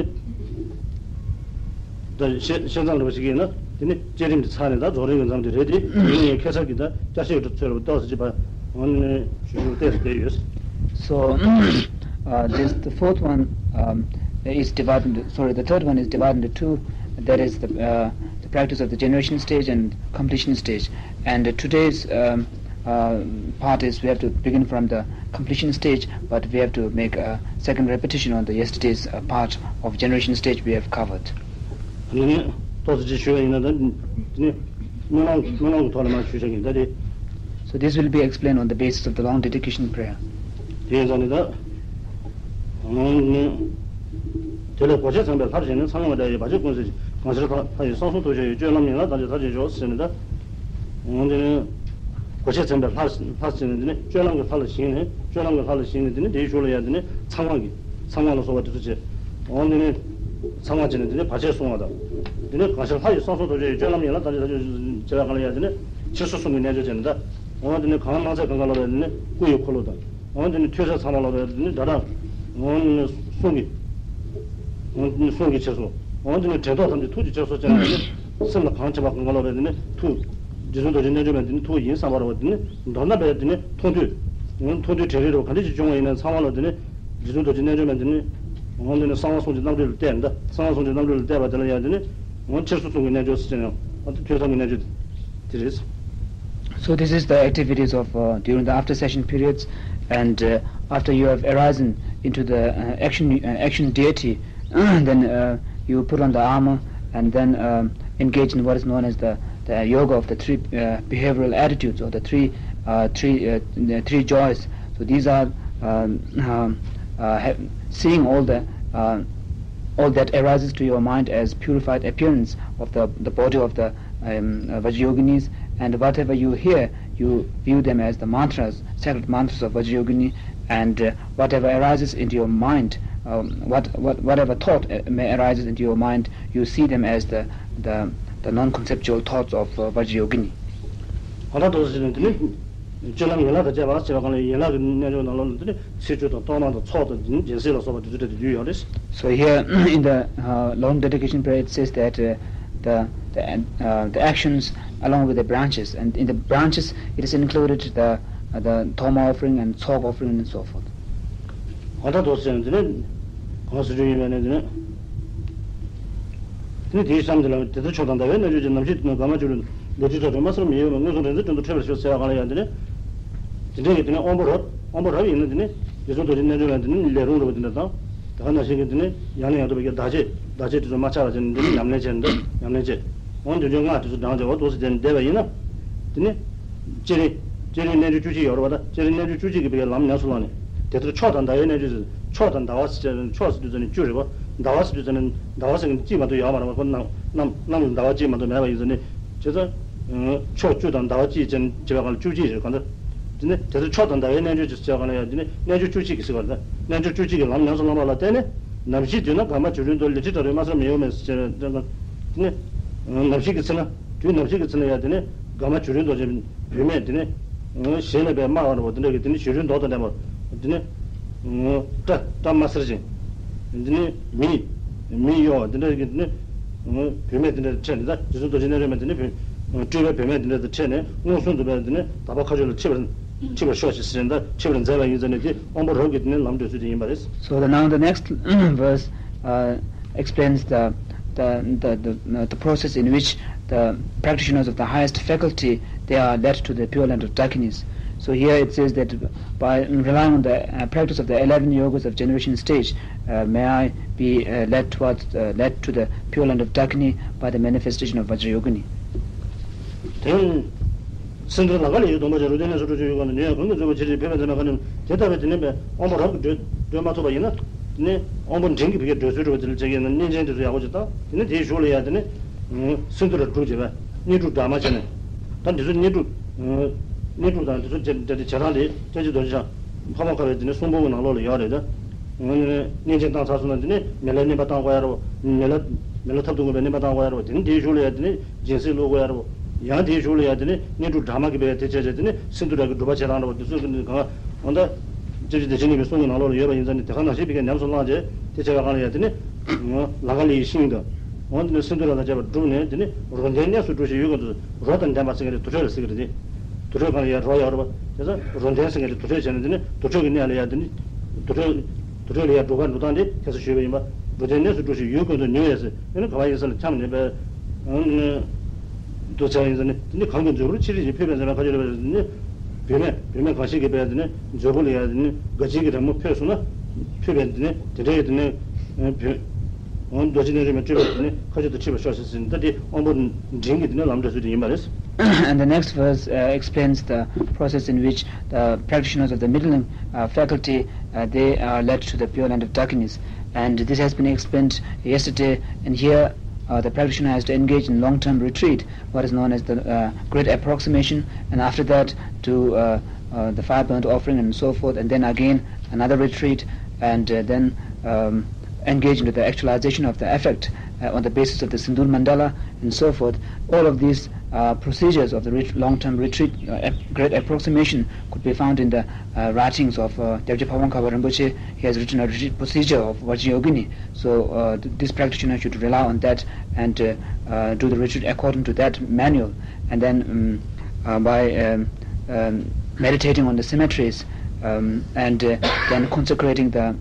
ད་བཤད་བཤད་མཚམས་འདྲ་པོ་ཞིག་ཡིན་ན་དེ་ནི་བསྐྱེད་རིམ་གྱི་མཚམས་ནས་ད་རྫོགས་རིམ་གྱི་མཚམས་དེ་རེད་དེ། དེ་ནི་ངས་ཁ་སང་གི་ད་བསྐྱར་བཤད་ཀྱི་ཚུལ་ལ་ཏོག་ཙམ་ཅིག་ཕར་འོང་ནས་ཞུ་ཞུ་བལྟས་སུ་བསྡད་ཡོད། So, uh, this the fourth one um, is divided into, sorry, the third one is divided into two. That is the, uh, the practice of the generation stage and completion stage. And uh, today's um, uh, part is we have to begin from the completion stage, but we have to make a second repetition on the yesterday's uh, part of generation stage we have covered. ཨ་ནི་ཏོག་ཙམ་ཅིག་ཞུ་བ་ཡིན་ན་ད་དེ་ནི་སྨོན་ལམ་སྨོན་ལམ་གྱི་ཐོག་ལ་མར་ཞུ་བྱ་ཡིན་ད་དེ། So this will be explained on the basis of the long dedication prayer. དེ་ཡིན་ཙང་ནི་ད། འོང་ནི། དེ་ལས་གོ་ཆས་ཚངས་པའི་ལྷར་བཞེངས་ནས། ཚངས་དབྱངས་བཀྲ་ཡི་བར་ཆད་ཀུན་སེལ་ཞིང་། གང་ཕྱིར་ལྷ་ཡི་གསང་གསུམ་ཐོབ་བྱ་ཡི། སྤྱོད་ལམ་ཡན་ལག་ཐམས་ཅད་མཐར་ཕྱིན་ཤོག་ཟེར་ནས་ད། འོང་དེ་ནི། གོ་ཆས་ཚངས་པའི་ལྷར་ལྷར་བྱས་ནས་དེ་ནི་སྤྱོད་ལམ་གྱི་ལྷ་ལ་བཞེངས་ནས། སྤྱོད་ལམ་གྱི་ལྷ་ལ་བཞེངས་ནས་དེ་ནི་དེའི་གཞུག་ལ་ཡང་དེ་ནི་ཚངས་དབང་གི་ཚངས་དབང་ལ་སོགས་པ་དེ་ཚོ་བྱས། འོང་དེ་ནི། ཚངས་དབང་བྱས་ནས་དེ་ནི་བར་ཆད་སྲུང་བ་དང་། དེ་ནི་གང་ཕྱིར་ལྷ་ཡི་གསང་གསུམ་ཐོབ་བྱ་ཡི། སྤྱོད་ལམ་ཡན་ལག་ཐམས་ཅད་མཐར་ཕྱིན་ཤོག་ཟེར་བའི་སྒང་ལ་ཡང་དེ་ནི་ཕྱིར་གསོ་གསུམ་གྱི་རྣལ་འབྱོར་བྱས་ནས་ད། འོང་དེ་ནི་གང་སྣང་ཚད་གང་ག་ལ་བས་དེ་ནི་སྐུ་ཡི་འཁོར་ལོ་དང་། འོང་དེ་ནི་ཐོས་རྗེ་ཚད་མ་ལ་བས་དེ་ནི་སྒྲ་གདངས། འོང་དེ་ནི་གསུང་གི། འོང་དེ་ནི་གསུང་གི་ཕྱིར་གསོ། འོང་དེ་ནི་དྲན་རྟོག་ཐམས་ཅད་ཐུགས་ཀྱི་ཕྱིར་གསོ་བྱས་ནས་དེ་ནི་སེམས་ལ་གང་བྱེད་པ་གང་ག་ལ་བས་དེ་ནི་ཐུགས། རྗེ་བཙུན་རྡོ་རྗེ་རྣལ་འབྱོར་མས་དེ་ནི་ཐུགས་ཡིན་བསམ་པ་རེད་བ། དེ་ནི་མདོར་ན་བས་དེ་ནི་མཐོང་ཐོས། འོང་མཐོང་ཐོས་དྲན་རིག་རེད་བ། ག་འདྲ་ཞིག་བྱུང་བ་ཡིན་ན་ཚང་མ་ལ་དེ་ནི། རྗེ་བཙུན་རྡོ་རྗེ་རྣལ་འབྱོར་མས་དེ་ནི། འོང་དེ་ནི་གསང་བ་གསུམ་གྱི་རྣམ་འཕྲུལ་ལ་བལྟས་ནས་ད། གསང་བ་གསུམ་གྱི་རྣམ་འཕྲུལ་ལ་བལྟས་པ་དེ་ལ་ཡང་དེ་ནི། འོང་ཕྱིར་གསོ་གསུམ་གྱི་རྣལ་འབྱོར་ཟེར་ནས་འོང་ཐོས་བསམ་གྱི་རྣལ་འབྱོར་དེ་རེད། So this is the activities of uh, during the after session periods, and uh, after you have arisen into the uh, action uh, action deity, then uh, you put on the armor and then um, engage in what is known as the, the yoga of the three uh, behavioral attitudes, or the three uh, three uh, the three joys. So these are um, um, uh, ha- seeing all the uh, all that arises to your mind as purified appearance of the, the body of the um, uh, Vajrayoginis, and whatever you hear, you view them as the mantras, sacred mantras of Vajrayogini, and uh, whatever arises into your mind, um, what, what, whatever thought uh, may arises into your mind, you see them as the, the, the non-conceptual thoughts of uh, Vajrayogini. ཨ་ད་དོ་ཟེར་ནས་དེ་ནི། སྤྱོད་ལམ་ཡན་ལག་དང་བཅས་པ་ཞེས་པ་གང་ལ་ཡན་ལག་གི་རྣལ་འབྱོར་ནང་ལོགས་ལ་འདི་ནི་ཚིག་བཅད་དང་གཏོར་མ་དང་ཚོགས་དང་སྦྱིན་སྲེག་ལ་སོགས་པ་འདི་ཚོ་འདྲ་དེ་འདུས་ཡོད་རེད། So here in the uh, long dedication prayer, it says that uh, the the, uh, the actions along with the branches, and in the branches it is included the uh, the thoma offering and tsok offering and so forth. ཨ་ད་དོ་ཟེར་ནས་འདི་ནི་གང་ཟེར་རྒྱུ་ཡིན་པ་ནས་འདི་ནི། དེ་ནི་དེའི་བསམ་དེ་ལ་དེ་ལྟར་མཆོག་དང་ཟླ་བའི་རྣལ་འབྱོར་གྱི་ནམ་ཞིག་དུ་ན་དགའ་མ་བྱུང་རུང་ལས་ཀྱི་ཚོགས་དྲུག་མ་སར་མི་གཡོ་བའི་མངོན་སུམ་རིག་འཛིན་དྲུང་དུ་འཕྲད་པར་ཤོག་ཟེར་བ་གང་ལ་ཡང་འདི་ནི། དེ་འདྲ་ཡི་དེ་ནི་དབང་པོ་རབ་དབང་པོ་རབ་ཡིན་ན་དེ་ནི་རྗེ་བཙུན་རྡོ་རྗེ་རྣལ་འབྱོར་ལ་དེ་ནི་ལས་རུང་རུ་བ་དེ་འདྲ་དང་། དེ་ག་ནང་བཞིན་གྱི་དེ་ནི་ཡང་ནས་ཡང་དུ་བའི་བདག་བྱེད་བདག་བྱེད་དེ་ཚོ་མ་ཆགས་པ་བྱས་ནས་འདི་ནི་ཉམས་ལེན་བྱས་ནས་འདི་ཉམས་ལེན་བྱས། འོན་ཏེ་འདོད་འཇོ་ལྔ་དེ་ཚོ་བགྲང་བྱ་བ་འདུག་སེ་བསྡད་བསྡད་པ་ཡིན་ན། དེ་ནི། བསྐྱེད་རིམ། བསྐྱེད་རིམ་རྣལ་འབྱོར་བཅུ་གཅིག་ཡོད་རེད་པ། ད་བསྐྱེད་རིམ་རྣལ་འབྱོར་བཅུ་གཅིག་གི་བའི་ལམ་ཉམས་སུ་བླངས་ནས། དེ་ལྟར་མཆོག་དང་ཟླ་བའི་རྣལ་འབྱོར་ཟེར། མཆོག་དང་ཟླ་བ་ཟེར་མཆོག་ཟེར་དུས་ཙམ་ནས་བཅུ་རེད་པ། ཟླ་བ་ཟེར་དུས་ཙམ་ནས་ཟླ་བ་ཟེར་མཁན་གཅིག་མ་གཏོགས་ཡོད་མ་རེད་པ། ཁོ་གནམ་གནམ་གནམ་ལ་ཟླ་བ་གཅིག་མ་གཏོགས་མེད་པ་ཡིན་ཙང་ནི། བྱས་ཙང་། མཆོག་བཅུ་དང་ཟླ་བ་གཅིག་ཅན་བྱས་པའི་སྒང་ལ་བཅུ་གཅིག་རེད་གང་ལྟར། དེ་ནི་དེ་ཚོ་མཆོག་དང་ཟླ་བའི་རྣལ་འབྱོར་གྱི་ཟེར་བ་གང་ལ་ཡང་དེ་ནི་རྣལ་འབྱོར་བཅུ་གཅིག་གི་ཟེར་བ་རེད། རྣལ་འབྱོར་བཅུ་གཅིག་གི་ལམ་ཉམས་སུ་བླངས་པ་ལ་བརྟེན་ནས། ནམ་ཞིག་དུས་ན་དགའ་མ་བྱུང་རུང་དོ་ལས་ཁྲི་དྲག་རུང་མ་སར་མི་གཡོ་མེད་ཟེར་བྱས་ནས་དེ་ནི། ནམ་ཞིག་གི་ཚེ་ན་དུས་ནམ་ཞིག་གི་ཚེ་ན་ཡང་དེ་ནི་དགའ་མ་བྱུང་རུང་དོ་ཅན་བུད་མེད་དེ་ནི། གཞན་ལ་བས་དམའ་བ་རེད་པ། དེ་འདྲ་གི་དེ་ནི་བྱུང་རུང་དོ་དང་ལྡན་པ་དེ་ནི། སྐྲ་སྐྲ་མ་སེར་ཅན། འདི་ནི་མི། མི་གཡོ་བ་འདི་འདྲ་གི་འདི་ནི། བུད་མེད་འདི་འདྲ་འཕྲད་ནས། ད་རྗེ་བཙུན་རྡོ་རྗེ་རྣལ་འབྱོར་མ་འདི་ནི་བུད། སྤྲུལ་པའི་བུད་མེད་འདི་འདྲ་དང་འཕྲད་ནས་མངོན་སུམ་དུ་བས་འདི་ནི་དག་པ་མཁའ་སྤྱོད་ལ་འཁྲིད་པར། འཁྲིད་པར་ཤོག་ཅིག་ཟེར་ནས་འཁྲིད་པར་མཛད་པ་ཡིན་ཟེར་ནས། དེ་དབང་པོ་རབ་ཀྱི་འདི་ནི་ལམ་འགྲོ་ཚུལ་དེ་ཡིན་པ་རེད། So the, now the next verse uh, explains the the, the, the, the process in which the practitioners of the highest faculty, they are led to the pure land of Dakinis. So here it says that by relying on the uh, practice of the eleven yogas of generation stage, uh, may I be uh, led towards uh, led to the pure land of Dakini by the manifestation of Vajrayogini. དེ་སེམས་ཁྲལ་ལ་ག་ལས་ཡོད་སྡོམ་པ་བྱ་རུ་དེ་ནས་སུ་འགྲོ་ཆོག་ཡོད་ག་ནས་ཉོན་གང་གི་མཛོད་པ་ཆེ་ཆེ་ཕེབས་པའི་མཛད་མ་ག་ནས་དེ་ལྟ་བུའི་དེ་ནས་པའི་དབང་པོ་རབ་ཀྱི་བགྲོད་བགྲོད་མ་ཐུབ་པ་ཡིན་ན། དེ་ནས་དབང་པོ་འབྲིང་གི་བགྲོད་བགྲོད་ཚུལ་འགྲོ་བ་དེ་ལ་བྱེད་ཀྱི་ཡིན་ན་གནས་ཆེན་དེ་ཚོ་ཡག་པོ་ཅིག་བཏང་། དེ་ནས་དེའི་གཞུག་ལ་ཡང་དེ་ནས་སིནྡྷུ་ར་སྒྲུབ་བྱེད་པ་བསྙེན་སྒྲུབ་སྦྲགས་མ་བྱས་ནས། ད་འདི་ཚོ་བསྙེན་སྒྲུབ་བསྙེན་སྒྲུབ་དང་འདི་ཚོ་བྱེད་བྱེད་སྟངས་དེ་ཏྲཊ་ཅི་རྡོ་རྗེ་འཆང་འཕགས་མ་ཁ་བའི་དེ་ནས་གསུང་འབུམ་གྱི་ནང་ལོགས་ལ་ཡོད་རེད་ད། གནས་ཆེན་བཏང་ཚར་སོང་ན་དེ་ནས་མེ་ལྷའི་བསྙེན་པ་བཏང་དགོས་ཡ་རེད་པ། མེ་ལྷ་མེ་ལྷ་ཐབ་ཏུ་བསྔོས་པའི་བསྙེན་པ་བཏང་དགོས་ཡ་རེད་པ། དེ་ནས་དེའི་གཞུག་ལ་ཡང་དེ་ནས་སྦྱིན་སྲེག་བླུག་དགོས་ཡ་རེད་པ། ཡང་དེའི་གཞུག་ལ་ཡང་དེ་ནས་བསྙེན་སྒྲུབ་སྦྲགས་མ་གི་བས་དེ་བྱས་བྱས་དེ་ནས་སིནྡྷུ་ར་གི་སྒྲུབ་པ་བྱེད་སྟངས་རེད་པ། དེ་ཚོ་གི་གང་གང་ད་སྐྱབས་རྗེ་བདེ་ཆེན་གླིང་པའི་གསུང་གི་ནང་ལོགས་ལ་ཡོད་པ་ཡིན་ཙང་ནི་དེ་ག་ནང་བཞིན་ཕ་གིར་ཉམས་སུ་བླངས་བྱས་དེ་བྱས་པའི་སྒང་ལ་ཡང་དེ་ནས་ལང་ཀ་ལི་ཡི་ཤིང་དང་། འོན་ཏེ་ནི་སིནྡྷུ་ར་དང་བཅས་པ་བསྒྲུབས་ནས་དེ་ནི་རོ་ལྡན་གནས་སུ་སྒྲུབ་ཞིང་ཡུལ་ཀུན་ཏུ་རོ་དང་ལྡན་པ་ཟེར་མཁན་དེ་དུར་ཁྲོད་ལ་ཟེར་གི་རེད་དེ། དུར་ཁྲོད་སྒང་ལ་ཡང་རོ་ཡོད་རེད་པ། དེ་ཚོ་རོ་ལྡན་ཟེར་མཁན་དེ་དུར་ཁྲོད་བྱས་ནས་དེ་ནི་དུར་ཁྲོད་ཀྱི་གནས་ལ་ཡང་དེ་ནི། དུར་ཁྲོད་དུར་ཁྲོད་ལ་ཡང་སྒྲུབ་ཁ་སྒྲུབ་སྟངས་དེ་ཁྱད་གསོད་ཞུས་པ་ཡིན་པ། རོ་ལྡན་གནས་སུ་སྒྲུབ་ཞིང་ཡུལ་ཀུན་ཏུ་ཉུལ་བས་ཟེར། དེ་ནི་ག་བ་ཡིན་ས་ལ་འཁྱམས་ནས་པས། འདུ་བྱ་ཡིན་ཟེར་ནས་དེ་ནི་གང་གི་མཛོད་སྤུར་ཆེ་རིགས་ཀྱི་ཕུལ་བས་མཛད་པའི་ཁ་ཆོས་ལ་བས་ཟེར་ནས། བུད་མེད་བུད་མེད་གང་ཞིག་གིས་པས་དེ་ནི་མཛོད་སྤུ་ལ་ཡང་དེ་ནི་དགའ་སྦྱིན་གྱི་རོལ་མོ་ཕུལ་སོང་ན། ཕུལ་བས་དེ་ནི་དེ་འདྲའི་དེ་ནི་བུད། འོ་རྡོ་རྗེ་རྣལ་འབྱོར་མའི་སྤྲུལ་པས་དེ་ནི་ཁ་ཆོས་དང་འཁྲིལ་བར་ཤོག་ཟེར་ཟིན། ད་དེ་དབང་པོ་འབྲིང་གི་དེ་ནི་ལམ་འགྲོ་ཚུལ་དེ་ཡིན་པ་རེད། And the next verse uh, explains the process in which the practitioners of the middling uh, faculty uh, they are led to the pure land of darkness. And this has been explained yesterday. And here uh, the practitioner has to engage in long-term retreat, what is known as the uh, great approximation, and after that to uh, uh, the fire burnt offering and so forth, and then again another retreat, and uh, then um, engage into the actualization of the effect uh, on the basis of the Sindur Mandala and so forth. All of these uh, procedures of the ret- long-term retreat, uh, ap- great approximation, could be found in the uh, writings of uh, Gyabje Phawang Khawa Rinpoche. He has written a retreat procedure of Vajrayogini. So uh, th- this practitioner should rely on that and uh, uh, do the retreat according to that manual. And then um, uh, by um, um, meditating on the symmetries um, and uh, then consecrating the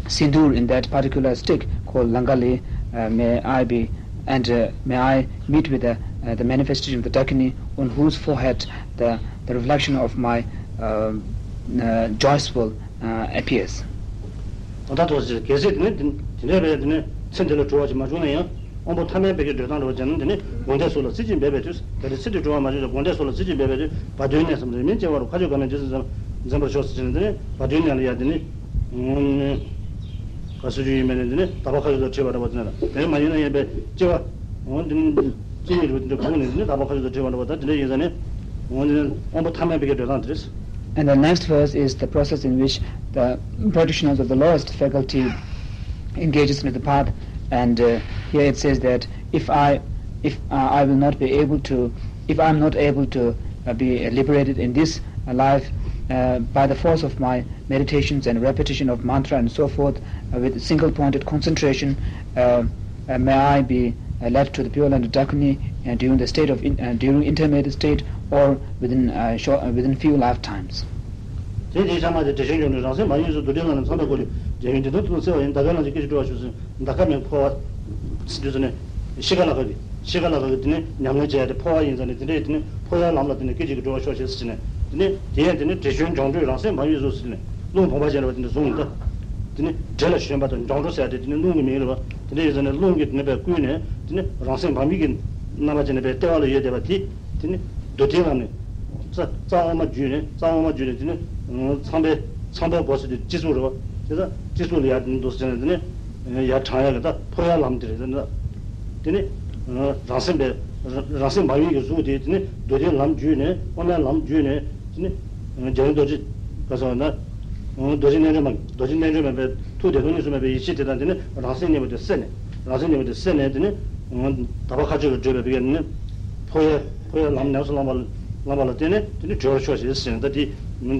sindoor in that particular stick called Langali, uh, may I be, and uh, may I meet with the, uh, the manifestation of the Dakini on whose forehead the, the reflection of my uh, uh, joyful uh, appears. ད་ལྟ་ཐོག་ཅིག་གལ་སྲིད་དེ་ནི་དེ་འདྲའི་བས་དེ་ནི་ཚེ་འདི་ལ་གྲོལ་བ་ཞིག་མ་བྱུང་ན་ཡང་། དབང་པོ་ཐ་མལ་པའི་གི་འགྲོ་སྟངས་འགྲོ་བ་བྱས་ན་དེ་ནི་དགོངས་འགྲེལ་སོགས་ལ་རྩི་ཅིང་འབད་པའི་དུས། གལ་སྲིད་ཚེ་འདི་གྲོལ་བ་མ་བྱུང་ན་དགོངས་འགྲེལ་སོགས་ལ་རྩི་ཅིང་འབད་པའི་དུས་བར་དོའི་གནས་སམ་རིང་མིན་སྐྱེ་བ་རུ་ཁ་ཆོས་དགའ་མའི་རྗེས་སུ་འཛིན་འཛིན་པར་ཤོག་ཟེར་བྱས་ནས་དེ་ནི་བར་དོའི་གནས་ལ་ཡ་དེ་ནི། ག་སུ་ཆུ་ཡིན་མིན་ནི་དེ་ནི་དག་པ་ཁ་ཆོས་དང་འཁྲིལ་བ་འདྲ་བ་དེ་ནི་ལ་དེ་མ་ཡིན་ན་ཡང་པའི་སྐྱེ་བ། འོ་དེ་ནི་སྐྱེ་གཉིས་རུ་དེ་འདྲ་གོང་ནས་དེ་ནི་དག་པ་ཁ་ཆོས་དང་འཁྲིལ་བ་འདྲ་བ་ད་དེ་འདྲ་ཡིན་ས་ནི། འོ་དེ་ནི་དབང་པོ་ཐ་མལ་པའི་གི་འགྲོ་སྟངས་དེ་རེད། And the next verse is the process in which the practitioners of the lowest faculty engages with the path, and uh, here it says that if I, if uh, I will not be able to, if I am not able to uh, be liberated in this, uh, life, uh, by the force of my meditations and repetition of mantra and so forth, uh, with single pointed concentration, uh, uh, may I be, uh, led to the Pure Land of Dakini, uh, during the state of in, uh, during intermediate state or within, uh, short, uh, within few lifetimes. དེ་དེའི་ཚང་མ་དེ་བགྲེས་ཆེན་འབྱུང་འགྲོའི་རང་སེམས་མ་ཡིན་སུ་འདུ་འབྲལ་ལམ་ནས་ཚངས་པའི་སྒོ་ནས་རྒྱལ་བའི་འདི་དོན་དུ་བརྩེ་བ་ཡིན། ད་ག་ལ་ཅིག་སྐད་ཅིག་སྤྲོ་བ་ཞུ་ཟིན། འདའ་ཁ་མེད་འཕོ་བ་ཟེར་དུས་ཙ་ནས་ཤི་ཁ་ལ་ཁ་གི་ཤི་ཁ་ལ་ཁ་གི་དེ་ནས་ཉམས་ལེན་བྱས་ཏེ་འཕོ་བ་ཡིན་ཙ་ནས་དེ་འདྲས་དེ་ནས་འཕོ་བའི་ལམ་ལ་དེ་ནས་སྐད་ཅིག་གི་འགྲོ་བ་ཤོག་ཤེས་ཟེར་ནས་དེ་ནས་དེ་ཡང་དེ་ནས་བགྲེས་ཆེན་འབྱུང་འགྲོའི་རང་སེམས་མ་ཡིན་སུ་ཟེར་ནས་རླུང་བུམ་པ་ཅན་རེད་པ། དེ་འདྲས་བཟུང་ཡིན་ད། དེ་ནས་བགྲེས་ལ་ཞོན་པ་དང་འབྱུང་འགྲོ་ཟེར་ཏེ་དེ་ནས་རླུང་གི་མིང་རེད་པ། དེ་འདྲས་ཡིན་ཙ་ནས་རླུང་གི་དེ་ནས་པའི་བསྐུལ་ནས་དེ་ནས་རང་སེམས་བག་མེད་ཀྱི་རྣམ་པ་ཅན་ནས་པའི་ལྟེ་བ་ལ་ཡོད་བསྡད་པ་དེ་དེ་ནས་རྡོ་ཐིག་ལམ་ནས་རྩ་རྩ་དབུ་མ་བརྒྱུད་ནས་རྩ་དབུ་མ་བརྒྱུད་ནས་དེ་ནས་ཚངས་པའི་ཚངས་པའི་སྒོ་ཟེར་དུས་སྤྱི་གཙུག་རེད་པ། དེ་ད་སྤྱི་གཙུག་ལ་ཡར་འདུག་ཟེར་ནས་དེ་ནས་ཡར་དྲངས་ཡག་གི་ད་འཕོ་ཡག་ལམ་དེ་རེད། དེ་ནས་དེ་ནས་རང་སེམས་པའི་རང་སེམས་མ་ཡིན་གྱི་གཟུགས་དེ་དེ་ནས་རྡོ་རྗེ་ལམ་བརྒྱུད་ནས་དབུ་མའི་ལམ་བརྒྱུད་ནས་དེ་ནས་རྒྱལ་བའི་རྡོ་རྗེ་ག་ཟེར་བ་ན་རྡོ་རྗེ་རྣལ་འབྱོར་མ་རྡོ་རྗེ་རྣལ་འབྱོར་མ་པའི་ཐུགས་བདེ་སྟོང་གཉིས་སུ་མེད་པའི་ཡེ་ཤེས་དེ་དང་དེ་ནས་རང་སེམས་གཉིས་པོ་དེ་བསྲེས་ནས་རང་སེམས་གཉིས་པོ་དེ་བསྲེས་ནས་དེ་ནས་དག་པ་མཁའ་སྤྱོད་ལ་བགྲོད་པའི་བི་ཀ་ནི་འཕོ་བའི་འཕོ་བའི་ལམ་ཉམས་སུ་བླངས་པ་བླངས་པ་ལ་བརྟེན་ནས་དེ་ནི་གྲོལ་བར་ཤོག་ཞེས་ཟེར་ནས་ད་དེ་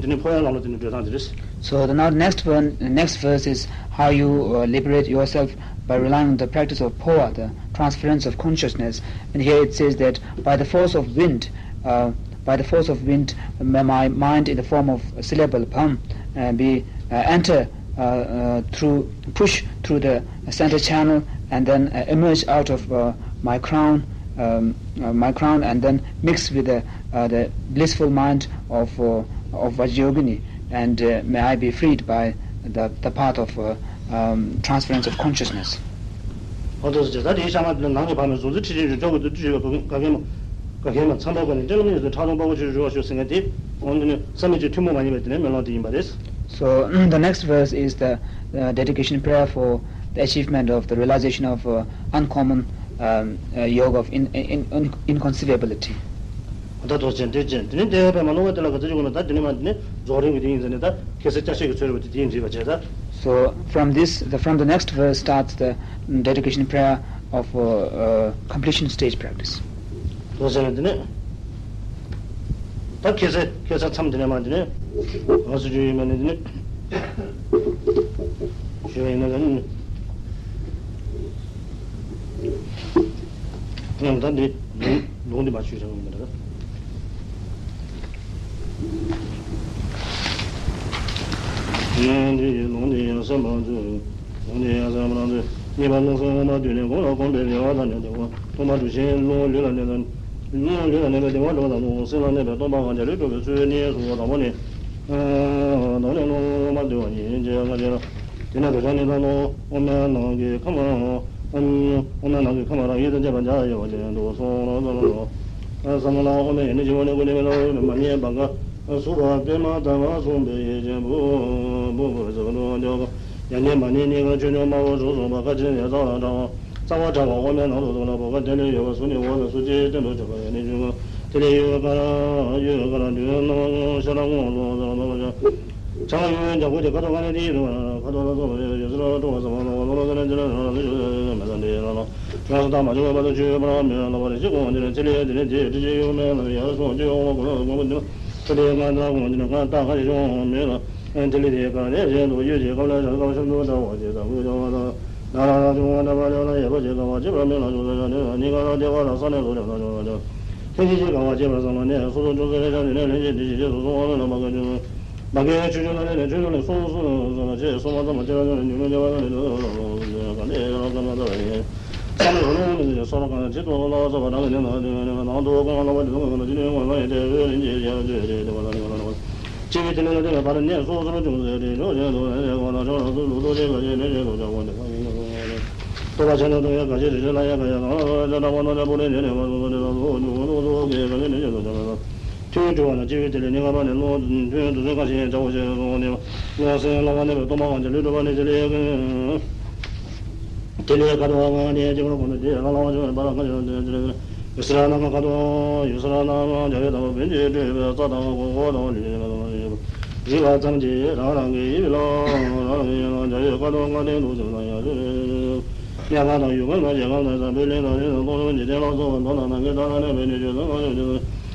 དེ་ནི་འཕོ་བའི་ལམ་ལ་དེ་ནི་བགྲོད་སྟངས་དེ་རེད། So the, now the next verse, next verse is how you, uh, liberate yourself by relying on the practice of powa, the transference of consciousness. And here it says that by the force of wind, uh, by the force of wind, may my mind in the form of syllable bam, uh, be, uh, enter, uh, uh, through, push through the center channel and then, uh, emerge out of, uh, my crown, um, uh, my crown, and then mix with the, uh, the blissful mind of, uh, of Vajrayogini, and, uh, may I be freed by the, the path of, uh, um, transference of consciousness. ཨོ་ཏོ་ཟེར་ད་དེའི་ཤ་མ་དེ་ནང་གི་བར་མའི་གཟུགས་འཛིན་ཁྲི་ཆེན་ཡོད་ཅོག་གི་དུ་ཁྲི་ཡོད་པ་ག་གེ་མ་ག་གེ་མ་ཚང་པའི་སྒོ་ནས་སྤྲེལ་ལམ་ཡོད་ཚུལ་ཁྲག་འཐུང་དཔའ་བོ་ཆོས་ཀྱི་རོལ་བ་ཤོག་ཟེར་མཁན་དེ་འོང་དུ་ནས་བསམ་མེད་ཀྱི་ཐུན་མོང་མ་ཡིན་པའི་དེ་ནས་སྨོན་ལམ་དེ་ཡིན་པ་རེད། So, the next verse is the, uh, dedication prayer for the achievement of the realization of, uh, uncommon, um, uh, yoga of in, in, in, inconceivability. ད་དོ་ཅན་དེ་ཅན་དེ་ནི་དེ་བས་མ་ལོངས་པ་དེ་ལ་ག་ཚོད་ཅིག་དགོས་ན་ད་དེ་ནི་མ་དེ་ནི་རྫོགས་རིམ་གྱི་དེ་ཡིན་ཟེར་ནས་ད་ཁེ་སེ་ཅ་ཤེས་ཀྱི་ཚོད་རེད་པ་དེ་དེ་ཡིན་རེད་པ་བྱས་ད། So from this, the, from the next verse starts the, mm, dedication prayer of, uh, uh, completion stage practice. དོ་ཅན་དེ་ནི་ད་ཁེ་སེ་ཁེ་སེ་མཚམས་དེ་ནས་མ་དེ་ནི་ང་སུ་ཅུ་ཡིན་མ་ནི་དེ་ནི་ཞུ་བ་ཡིན་ན་ད་ནི། ཡང་ད་འདི་ལུང་འདི་མ་ཆུད་བྱ་བ་མི་འདྲ། ཡང་འདི་ལུང་འདི་ཡང་སེམས་པར་མཛོད། ལུང་འདི་ཡང་སེམས་པར་མཛོད། གཉིས་པ་རླུང་སེམས་དབུ་མ་བསྡུས་ནས་གོང་ལ་གོམས་པའི་བདེ་བ་དང་ལྡན་ཏེ་སྟོང་པ་གྲུབ་ཆེན་རླུང་ལུས་ལ་གནས་དང་། རླུང་ལུས་ལ་གནས་པའི་བདེ་བ་འགྲོ་བ་དང་། རླུང་སེམས་ལ་གནས་པའི་སྟོང་པ་གང་རྒྱ་ལུས་གྲུབ་པའི་ཚུལ་ནི་གསུངས་པ་དང་པོ་ནི། དང་ནི་རླུང་དབུ་མ་བསྡུ་བ་ཡིན་ཅེས་ང་བྱས་ལ། དེ་ནས་རྡོ་རྗེ་ནི་ད་ལྟ་དབུ་མའི་ནང་གི་ཁམས། དབུ་མའི་ནང་གི་ཁམས་རང་ཡུལ་དང་བཅས་པ་འཇའ་ཡལ་བ་ཅན་དུ་སོང་ལ་བསམ་ལ། བསམ་ལ་དབུ་མའི་ཡ་ནི་བྱེ་བ་ནི་ཀུན་ནས་མི་ལ་མ་རྙེད་པ་འགའ། གཟུགས་པ་པདྨ་ལྟ་བུ་གསུངས་པའི་ཡིད་ཅན་བུ། བུ་བུ་ཟེར་བ་འདྲ་བ་འདྲ་བ། ཡ་ནི་མ་ནི་གཉིས་ཀ་ཆུང་ཆུང་དམར་པོ་གཟུགས་གསུངས་པ་ཁ་ཅན་ཡ་རྩ་བ་འདྲ་བ། རྩ་བ་འདྲ་བ་དབུ་མའི་ནང་དུ་གསུངས་ལ་བུ་ག་དེ་ལས་ཡོད་པ་གཟུགས་ནི་འོག་ལ་གཟུགས་ཅན་སྟོན་དུ་བྱེད་པ་ཡ་ནི་ཆུང་ཀ་དེ་ལས་ཡོད་པ་ཀ་ར་ཡོད་ཀ་ར་འདུས་སྣང་ཤ་ར་སྔོ་ལོ་ཟེར་བ་འདྲ་བ། ཆ་ལ་ཡོད་འཇམ་པོ་དེ་ཁ་དོག་ཁ་ནས་དེའི་རུ་ཁ་དོག་ལ་སོགས་པ་ཡོད་ཡོད་ཟེར་བ་སྤྲོ་བ་ཟེར་བ་ལོ་ལོ་ཟེར་ནས་འདི་ལ་རང་ལ་ཡོད་ཡོད་མེད་ལ་འདི་ལ་ལོ། ཁྱོད་སུ་དག་མ་བྱུང་བ་དང་ཆོས་པར་མེད་ལ་བར་ཞིག་གོང་འདི་ལ་ཚེ་ལས་དེ་ནས་དེ་དྲི་ཆེ་ཡོད་མེད་ལ་ཡར་སོང་ཅི་ཡོང་བ་གོ་ལ་གོང་འདི་ལ་ཚེ་ལས་ང་དག་གོང་འདི་ལ་ང་དག་ཁ་ཞིག་བྱུང་མེད་ལ། དེ་ལས་དེ་ག་ནས་གཞན་དུ་ཡོད་ཅེས་སྐབས་ལ་ཞག་སྐབས་ཤམ་དུ་འདྲ་བ་ཅེས་དང་དགོས་བྱ་བ་དང་། ན་ར་ར་བྱུང་བ་འདྲ་བ་ལས་ལ་ཡལ་བ་ཅེས་དང་བ་ཅེས་པ་མེད་ལ་བྱུང་ས་ཡང་ནི་གཉིས་ཀ་ལ་དེ་ག་ལ་ས་ནས་སུ་ཡང་ན་བྱུང་བ་ཅེས། ལྷན་ཅིག་སྐྱེས་དགའ་བ་སྐྱེས་པར་བསམ་ལ་ནས་སོ་སོ་ཅུང་ཟད་ལས་བྱ་ནི་ནས་ལྷན་ཅིག་འདི་ཞིག་ཅེས་སུ་གསུངས་པ་མེད་ལ་མ་ག་ཆུང་མ་གའི་ཆུ་ཆུང་ལ་ནས་ཆུ་ཆུང་ལས་སོང་སོང་ཟེར་བ་ཅེས་སོང་བ་ཙམ་པ་ཅེ་ལ་ཆུང་ནས་ཉུང་ཉུང་སྐྱེ་བ་ལ་ནི་འདོད་ལ་ལ་ལ་ལ་ག་ནས་ཡང་བསམ་པ་ལྟ་བ་ཡིན། བསམ་པའི་བུ་ལོན་མི་ཟེར་སོ་ར་གང་ཅི་ཏོ་ལ་ས་བ་དང་ནི་ནང་དུ་ནང་དུ་ཀོང་ལ་བ་དུ་ཀོང་ལ་ཅི་ནས་ཀོང་ལ་ཡི་དེ་བོད་རིན་ཅེས་བྱ་བ་ཅེས་དེ་བ་ལ་ནི་བ་ལ་ནི་བ་ལ། ཅེས་པའི་དེ་ལས་ལ་དེ་ལ་བར་ནས་སོ་སོར་ཅུང་ཟད་དེ་ཕྱོགས་གཞན་དུ་ལས་ཀོ་ན་ཕྱོགས་རང་སོ་ལུགས་ལྡོག་ཅེས་ག་ཅེས་ནས་ཅེས་སུ་བྱ་བ་འདི་ག་ཡིན་ལ་སོང་བ་རེད། རྟོག་པ་ཆེན་དུ་ཐུག་ཡང་ག་ཅེས་རེ་ཅེས་ལ་ཡང་ག་ཡང་གང་ལ་ལ་ཅེས་དྲག་པོ་ན་ཅེས་པོ་ལས་ནས་ནས་མ་སོང་སོ་ནས་ལ་སོ་ཉུང་ངུ་ལུགས་ལྡོག་གེ་ག་ཅེས་ནས་ཅེས་སུ་བྱ་བ་ལ། ཐུན་གྲུབ་པ་ན་སྐྱེ་བོའི་དེ་ལས་ཉེ་བར་ནས་ལོ་ཐུན་དུ་ཚོད་ཁ་ཞེས་བྱ་བ་ཞེས་སོང་ནས་ལོ་སེང་ལ་བ་ནས་པའི་སྟོང་པ་གང་ཅེས་ལུས་གྲུབ་པ་ནས་ཅེས་ལས་ཀོ། དེ་ལས་ཁ་དོག་ལྔ་ནས་སྐྱེ་བར་གོམས་ཏེ་དེ་ལ་ལ་བ་བྱུང་བའི་བར་ཁ་ཞེས་དེ་ལས་ཡུལ་སེར་སྣ་ལྔ་ཁ་དོག་ཡུལ་སེར་སྣ་ལྔ་རྒྱ་བའི་ལྟ་བུ་བོན་གྱིས་སྤྲོས་པའི་རྩ་དང་གོ་གོ་དང་ལུས་ཀྱི་མེ་ཏོག་ལ་ཡོད་པ་རིག་པ་ཙམ་གྱིས་རང་རང་གི་ཡིད་ལ་རང་རང་གི་ཡིད་ལ་རྒྱ་ཡུལ་ཁ་དོག་ལྔ་ལྡན་དུ་སེམས་དང་ཡང་ཞུ་རེ། གནས་ཁང་དང་ཡུལ་ཁང་དང་རྒྱལ་ཁང་དང་ས་བོན་གླིང་དང་རི་དང་སྟོང་གསུམ་འཇིག་རྟེན་ལ་སོགས་པ་མདོར་ན་ནམ་མཁའི་མཐའ་ན་གནས་པའི་གནས་ཆོས་ཚང་ཁ་ཡོད་ཅིང་།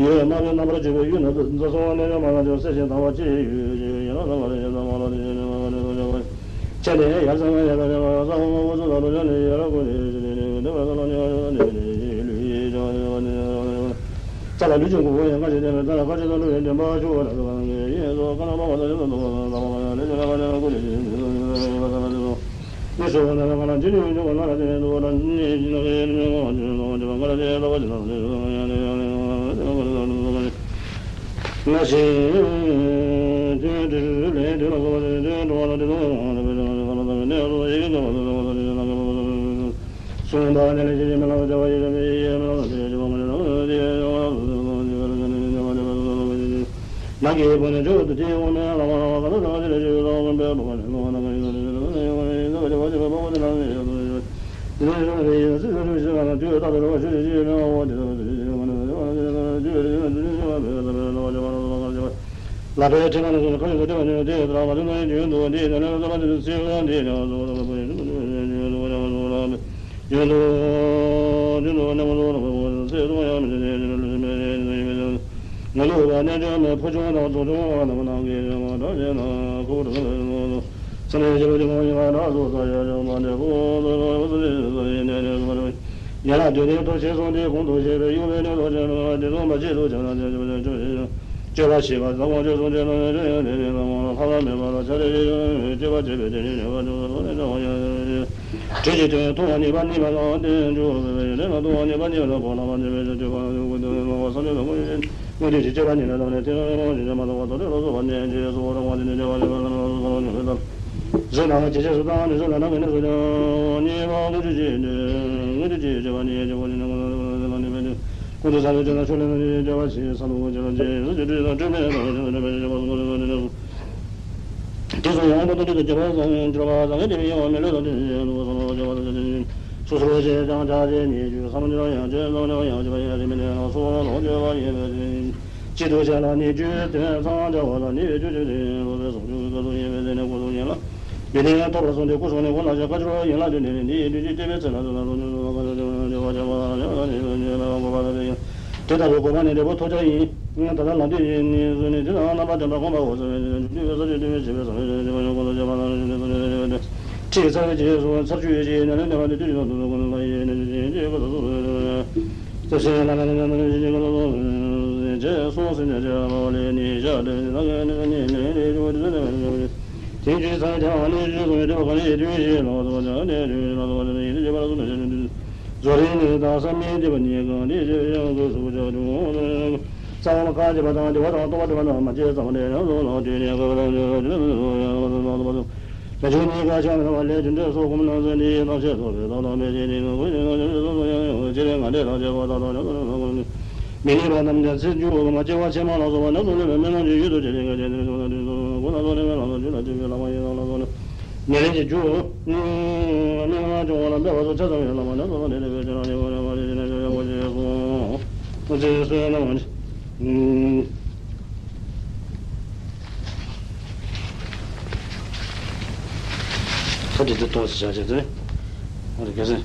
ཡོད་སྨྲ་བའི་རྣམ་པར་གཅོད་པའི་ཡུལ་ནི་འཛིན་སོགས་རྣལ་འབྱོར་མ་ལ་དེ་གསལ་ཞིང་དག་པ་ཅི་ཡོད་ཅེས་ཡན་ལག་ཚང་བ་ལ་ཡོད་ཚང་མ་ལ་དེ་བྱས་ནས་མ་ལ་དེ་བྱས་ནས་མ་ལ་དེ་བྱས་ནས་མ་ལ་དེ་བྱས་ནས་མ་ལ་དེ་བྱས་ནས་ས་འོག་མ་འོག་ཚོ་དང་རོ་ལ་ནི་ཡ་ར་ཀུ་ནི་ཞི་ནི་ནི་དེ་བ་ལ་ལ་ནི་ཡ་ར་ནི་ནི་ལུས་ཡི་ཅང་ནི་བ་ནི་ཡ་ར་ནི་རྩ་ལ་ལུས་ཀྱི་མགོ་བོ་ཡང་ཁ་ཅིག་ལྡན་པའི་རྩ་ལ་ཁ་ཅིག་ཏུ་ལུས་ཡི་འདྲེན་པ་ཆུ་བ་ལ་དུ་བ་ནི་ཡིན་སོ་ཁ་ན་པ་བ་ལ་ཡོད་དུ་བ་ལ་དུ་བ་ལ་ཡ་ར་ནི་ཡ་ར་ཀུ་ནི་ཞི་ནི་ནི་དེ་བ་ལ་ལ་ནི་སོ། ཡན་ལག་བདུན་ལྡན་ཐོབ་ཅེས་གསུངས་ཏེ། གོང་དུ་བཤད་པའི་ཡུལ་དུ་བྱོན་ན་སྤྱོད་པ་བྱེད་པ་ཟབ་མོ་སྤྱོད་གསུམ་སྤྱོད་ན་ཡོན་ཏན་ཡོན་ཏན་ལ་ལྷག་པ་མེད་པ་ལ་ཕྱག་ལེན་ཡོན་སྤྱོད་པ་བྱེད་པའི་དེ་ཉིད་ཉེས་པ་ཉུང་ཟད་ལ་ལེགས་པ་ཡོན་ཏན་ཡོན་ཏན། དྲི་ཞིམ་ལྟོས་ཐུང་བ་གཉིས་པ་གཉིས་པ་དང་ལྡན་འཇུག་པའི་ཡོན་ཏན་ལ་ལྟུང་བ་གཉིས་པ་གཉིས་པ་དང་གོ་ལ་བ་གཉིས་པའི་སྤྱོད་པ་ཡོན་ཏན་ལ་བསམ་གཏན་དང་དངོས་གཞི། དངོས་དུས་ཀྱི་སྤྱོད་པ་ཉིད་ལ་བསམ་ནས་དེ་ལ་རང་བཞིན་ཅན་མ་གཏོགས་པ་དོན་དེ་ལ་སོགས་པ་ནས་ཅེས་སོགས་རང་དབང་དེ་ནི་བདེ་བ་ལེགས་པ་ལ་སོགས་པ་ཉོན་མོངས་པའི་རྟགས། གཟུགས་དང་ཇི་སྐད་སུ་དང་ནི་གཟུགས་ལ་རང་གི་གནས་སུ་ཀྱང་གཉིས་པ་དངོས་དུས་ཀྱི་དངོས་དུས་ཀྱི་སྤྱོད་པ་ཉིད་ཀྱི་གོ་ཆེན་ནི་ངོ་བོ་ལ་ནི་མེད་དེ། ཀུན་ཏུ་བཟང་པོའི་སྤྱོད་ལ་ཕྱོགས་ལས་ནི་སྤྱོད་པ་ཆེ་ས་ལུ་ཀྱི་ལ་ཇི་སྲིད་ཀྱི་དུས་དང་སྤྲོས་མེད་དང་ཆེན་པོ་ཆེན་པོའི་སྤྱོད་པ་སོགས་ཀྱི་ལ་ནི། དེ་སོགས་ཡང་དུ་དུ་དུ་སྐྱེ་བ་བཟང་སྐྱེ་བ་བཟང་ངན་དེ་བས་ཡང་མི་ལུས་དང་དེ་བཞིན་དུ་བསམ་པ་སྐྱེ་བ་དང་དེ་བཞིན་སོ་སོར་བཤད་ཀྱང་བྱ་བྱེད་ཉིད་ཀྱི་བསམ་སྦྱོར་ཡང་བྱེད་བསམ་སྦྱོར་ཡང་བྱེད་པ་ཡང་དེ་མིན་ནས་སོ་ལོག་སྤྱོད་པ་ཡིན་པས་དེ་གཅིག་ཏུ་བྱས་ལ་ནི་རྒྱུའི་དོན་ཚང་བྱ་བ་ལ་ནི་རྒྱུ་ཆོས་ཅན་རོ་པའི་བཟང་སྤྱོད་ཀྱི་སྐབས་སུ་ཡིན་པས་དེ་ནི་སྐུ་གཟུགས་ཡིན་ལ། ཡོན་ཏན་ཐོབ་པར་གསུངས་ཏེ་སྐུ་གཟུགས་ནི་སྔོན་ལ་བཤད་བཀའ་འགྱུར་ཡན་ལག་བདུན་ནི་འདི་ཡི་དུས་ཀྱི་བསྟན་པའི་ཚེ་ན་དུ་ན་རོ་ཉུང་དུ་བ་ཀ་ལ་དེ་བ་དེ་བ་དེ་བ་དེ་བ་དེ་བ་དེ་བ་དེ་བ་དེ་བ་དེ་བ། དེ་ལྟ་བུའི་གོ་འཕང་ནི་འབྲས་བུ་ཐོབ་བྱ་ཡིན། ད་ལྟ་ལམ་དེ་ཡི་ནི་གཟུགས་ནི་དེ་དང་རྣམ་པར་ལྡན་པ་གོམས་པ་འོག་ས་བའི་ནི་འཇུག་པའི་ས་བཅུ་བདུན་པའི་བྱེད་པའི་ས་བཅུ་བདུན་པའི་ཡོངས་སུ་བྱེད་པ་ལ་ནི་བཅུ་བདུན་པའི་བཅུ་བདུན་པའི་ཁྲིད་ཚར་བའི་རྗེས་སུ་ཚར་བཅུ་ཡི་རྗེས་ནས་ལས་ནས་པ་ནི་དུས་ཀྱི་ནང་དུ་ཀུན་ལ་ཡེ་ནས་ཀྱི་ཀྱི་ཀུན་ཏུ་སོ་སོ་རེ་རེ་ཅེས་སོགས་སེམས་ཅན་ལ་ནི་ནི་ནི་ནི་ཀུན་ཏུ་སོ་སོ་རེ་ཅེས་སོགས་སེམས་ཅན་བྱེ་བ་པ་ལས་ནི་ཤ་དྲི་ནི་ནི་ནི་ནི་ནི་ནི་ནི་ནི་ནི་ནི་ནི་དེ་བཞིན་ཚངས་པའི་བདེ་བ་ནི་རྗེས་སུ་བདེ་བ་གང་ཡིན་དེ་བཞིན་ལ་སོགས་ཀྱང་དེ་བཞིན་ལ་སོགས་ཀྱང་ཡིན་དེ་བྱེད་པ་ལ་སོགས་པའི་ཡིན་དེ་བྱེད་པ་ལ་སོགས་པའི་བྱེད་པ་ནི་བཟོ་རིག་ནི་དང་བསམ་མིན་བརྗོད་པ་གཉིས་ཀ་འདི་བྱེད་ཡང་དགོས་སུ་བྱ་འགྲོ། རྩ་བ་མ་ཁ་བྱེད་པ་དང་བདེ་བ་དང་རྟོགས་པ་བདེ་བ་དང་མ་སྐྱེས་ཙམ་ལས་ཡང་བཟོ་ལ་དུས་ནས་འགོད་པ་དང་འདོད་པ་དུས་ནས་བཟོ་ཡང་བཟོ་ལ་དུས་ནས་བཟོ་ཡང་བཟོ་ལ་དུས་ནས་བཟོ། མི་ཆོས་གཉིས་ཀ་ཕྱག་ན་བ་ལས་རྒྱུ་འབྲས་སོགས་གོམས་ན་ཚེ་འདིའི་རྣམ་ཤེས་ཐོབ་པའི་ཐབས་དང་མི་བྱེད་ནི་ནང་ཁུལ་ནི་ནང་ཆོས་སོ་སོ་ཡང་ཡང་བྱེད་པའི་ངན་འབྲས་དང་བཅས་པ་དག་དང་ཉམས་སུ་ལེན་པ་ཀུན་ནི་མི་ནུས་པ་རྣམས་ཀྱང་ཚེ་མཇུག་མ་སྐྱེ་བ་ཕྱི་མ་ལ་སོགས་པ་ཉམས་སུ་ལེན་པའི་སྨོན་ལམ་གྱི་ཡུལ་དུ་བྱེད་ལས་འགལ་ཆེན་ནི་ཚུལ་ལ་དུས་སོ་སོ་ཀུན་ན་སོགས་ནི་མེད་ལ་སོགས་རྒྱུད་ལ་སྤྱོད་པའི་བླ་མ་ཡི་དམ་ལ་སོགས་ནི། ཉེར་ལེན་གྱི་རྒྱུ། སྨིན་མ་བྱུང་བ་ལ་འབད་པ་སོགས་ཆ་ཚང་བའི་བླ་མ་རྣམས་སོ་སོ་ནས་ལེགས་པའི་ཆོས་རང་ཉིད་ཀུན་ནས་མ་ལུས་ཤིང་ནས་ཤོག་ཡང་གོ་ཆེན་སོང་། ཨོ་ཙི་སོའི་རྣམ་པ་ནི། ཁ་བྲིས་ཏེ་གཏོང་ཟེར་བྱ་བྱེད་དེ། ཨ་རེ་གལ་སྲིད།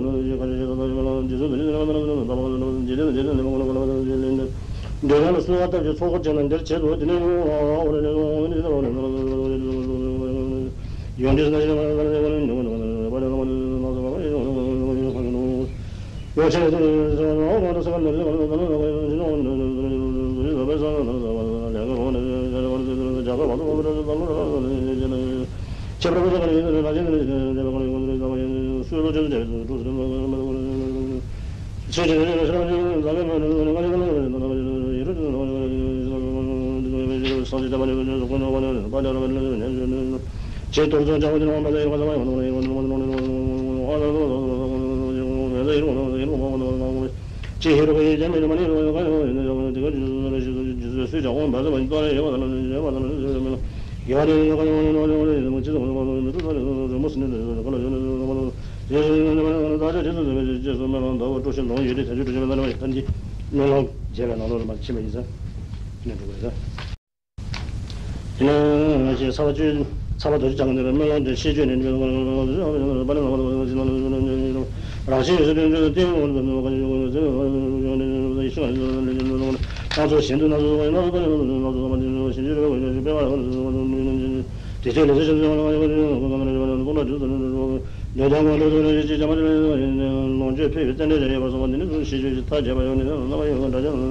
དེ་ནས་ཚར་བ་བཅུ་ཚར་བ་དོ་ཅི་ཆགས་ཀྱི་འདུག་སྨོན་ལམ་དེ་ཤེས་བརྗོད་ནས་རང་བཞིན་ཡོད་ཚུལ་སྟོན་ཚུལ་ཏེ་ང་ཚོ་གཞན་དུ་ན་ཚོ་ན་ཚོ་ན་ཚོ་ན་ཚོ་ན་ཚོ་ན་ཚོ་དེ་ཚོའི་ལས་ཚོ་ཆེན་ཚོ་ལ་ང་ཚོ་ཚོ་ན་ཚོ་ཚོ་ན་ཚོ་ཚོ་ལས་དོན་ཁོང་ལ་དུས་ཚོད་ནས་ཅི་ཅང་མ་ལོངས་སྤྱོད་ཕེབས་པའི་རྩེད་འགྲན་ཡོད་པར་སོང་བ་འདི་ནི་ཚུལ་ཤེས་བརྗོད་ཀྱི་མཐའ་རྒྱས་པ་ཡོད་ནས་རྣམ་པ་ཡོད་འདྲ་ཅན།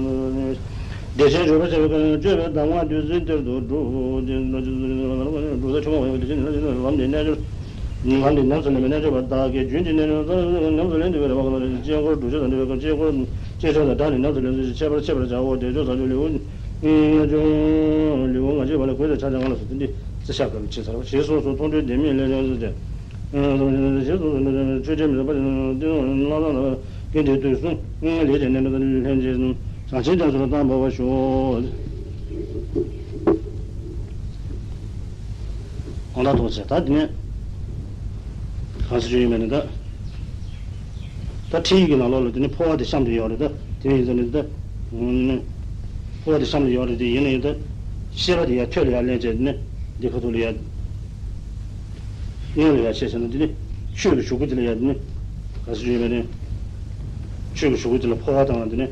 བདེ་ཆེན་འབྱོར་པ་བྱ་བའི་ཀུན་སྤྱོད་པའི་གདམས་ངག་བདུད་རྩི་གཏེར་དུ་སྒྲུབ། སྒྲུབ་ས་ཆེན་པོ་ཡོད་པའི་དེ་བཞིན་ལམ་འདི་རྣལ་འབྱོར། ལམ་འདི་ཉམས་སུ་ལེན་པའི་རྣལ་འབྱོར་པ་དག་གིས་རྒྱུན་གྱི་རྣལ་འབྱོར་ཉམས་སུ་ལེན་ཏེ་བའི་རེ་བ་ཀུན་ལ་དཀྱིལ་འཁོར་སྒྲུབ་ཆེན་དང་འབྲེལ་བའི་དཀྱིལ་འཁོར་ལྕེ་ཆེན་དང་བྲལ་ནས་ཉམས་སུ་ལེན་ཚུལ་ཁྱད་པར་ཆེ་བར་བྱའོ། བཟླས་བརྗོད་བཟང་སྤྱོད་ལེའུ་ལེའུ་ལྔ་བཅུ་པ་ལ་གུས་ཏེ་ཕྱག་འཚལ་ང་ལ་སོགས་དེ་འདྲའི་རྩི་ཤགས་ཀྱི་ཕྱིར་ཚར་བ་ཞེས་གསུངས་སོ། མཐོང་གྲོལ་ལྡན་མིན་ལས་ཀྱང་ཟེར་ཏེ། ཞེས་གསུངས་སོ། ཆོས་ཅན་མི་ཟད་པ་ཅན་ཏེ་ལྷག་བསམ་ལ་ཀུན་དེ་དུས་སུ་ལས་ཀྱི་གནས་ལ་ལྷན་ཅིག་བྱང་ཆེན་རྒྱ་མཚོ་ལ་བལྟམས་པ་ཞུ། གང་ལྟར་ཐོག་ཆེ་ད་དེ་ནས་གང་ཟེར་རྒྱུ་ཡིན་མིན་ནི་ད། ད་ཁྲིད་ཡིག་གི་ནང་ལོགས་ལ་དེ་ནི་འཕོ་བ་དེ་གཤམ་དུ་ཡོད་རེད་ད། དེ་ཡིན་ཟེར་ནས་ད། འཕོ་བ་དེ་གཤམ་ལ་ཡོད་རེད་དེ་ཡིན་ན་ཡང་ད། ཤེས་པ་དེ་ཡར་ཐོད་ལ་ཡར་ལེན་བྱས་ནས་འདི་ཁ་ཐུག་ལ་ཡར། སྔོན་ལ་ཡར་བྱས་ཟེར་ན་དེ་ནི་ཆོས་ཀྱི་གཞུག་གུ་དེ་ལ་ཡར་དེ་ནི། ག་ཚོད་ཡོད་པ་ནི། ཆོས་ཀྱི་གཞུག་གུ་དེ་ལ་འཕོ་བ་དང་དེ་ནི།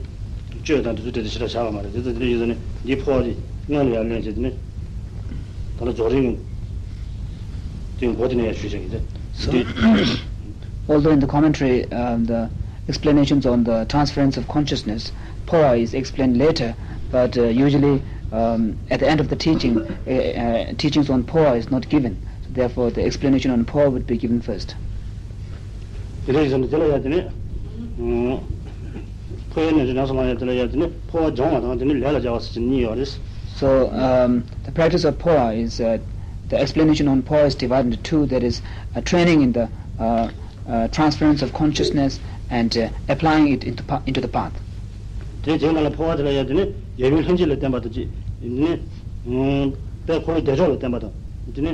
སྤྱོད་དང་དེ་ཚོ་དེ་དེ་ཞེ་དྲག་བྱ་བ་མ་རེད་དེ་ཚོ་དེ་འདྲ་ཡིན་ཟེར་ནས་འདིའི་འཕོ་བ་དེ་སྔོན་ལ་ཡར་ལེན་བྱས་དེ་ནི། ད་ལྟ་རྫོགས་རིམ། དེ་མགོ་དེ་ནས་ཡར་ཞུས་བྱས་ཀྱི་དེ། So, although in the commentary, um, the explanations on the transference of consciousness, phava is explained later, but uh, usually um, at the end of the teaching, uh, uh, teachings on phava is not given. So therefore, the explanation on phava would be given first. དེ་འདྲ་ཡིན་ཟེར་ནས་དེ་ལ་ཡར་དེ་ནི། འཕོ་བའི་རྣལ་འབྱོར་ཉམས་སུ་བླང་ཡ་དེ་ལ་ཡར་དེ་ནི་འཕོ་བ་སྦྱོང་བ་དང་དེ་ནི་ལས་ལ་སྦྱར་བ་ཟེར་གྱི་གཉིས་ཡོད་རེད། So, um, the practice of phava is uh, the explanation on phava is divided into two, that is, uh, training in the uh, uh, transference of consciousness and uh, applying it into, pa- into the path. དེ་རྗེས་མ་ལ་འཕོ་བ་དེ་ལ་ཡ་དེ་ནི་ཡབ་ཡུམ་ལྷན་སྐྱེས་ལ་བརྟེན་པ་དང་གཅིག་དེ་ནི་དཔལ་འཁོར་ལོའི་བདེ་མཆོག་ལ་བརྟེན་པ་དང་དེ་ནི་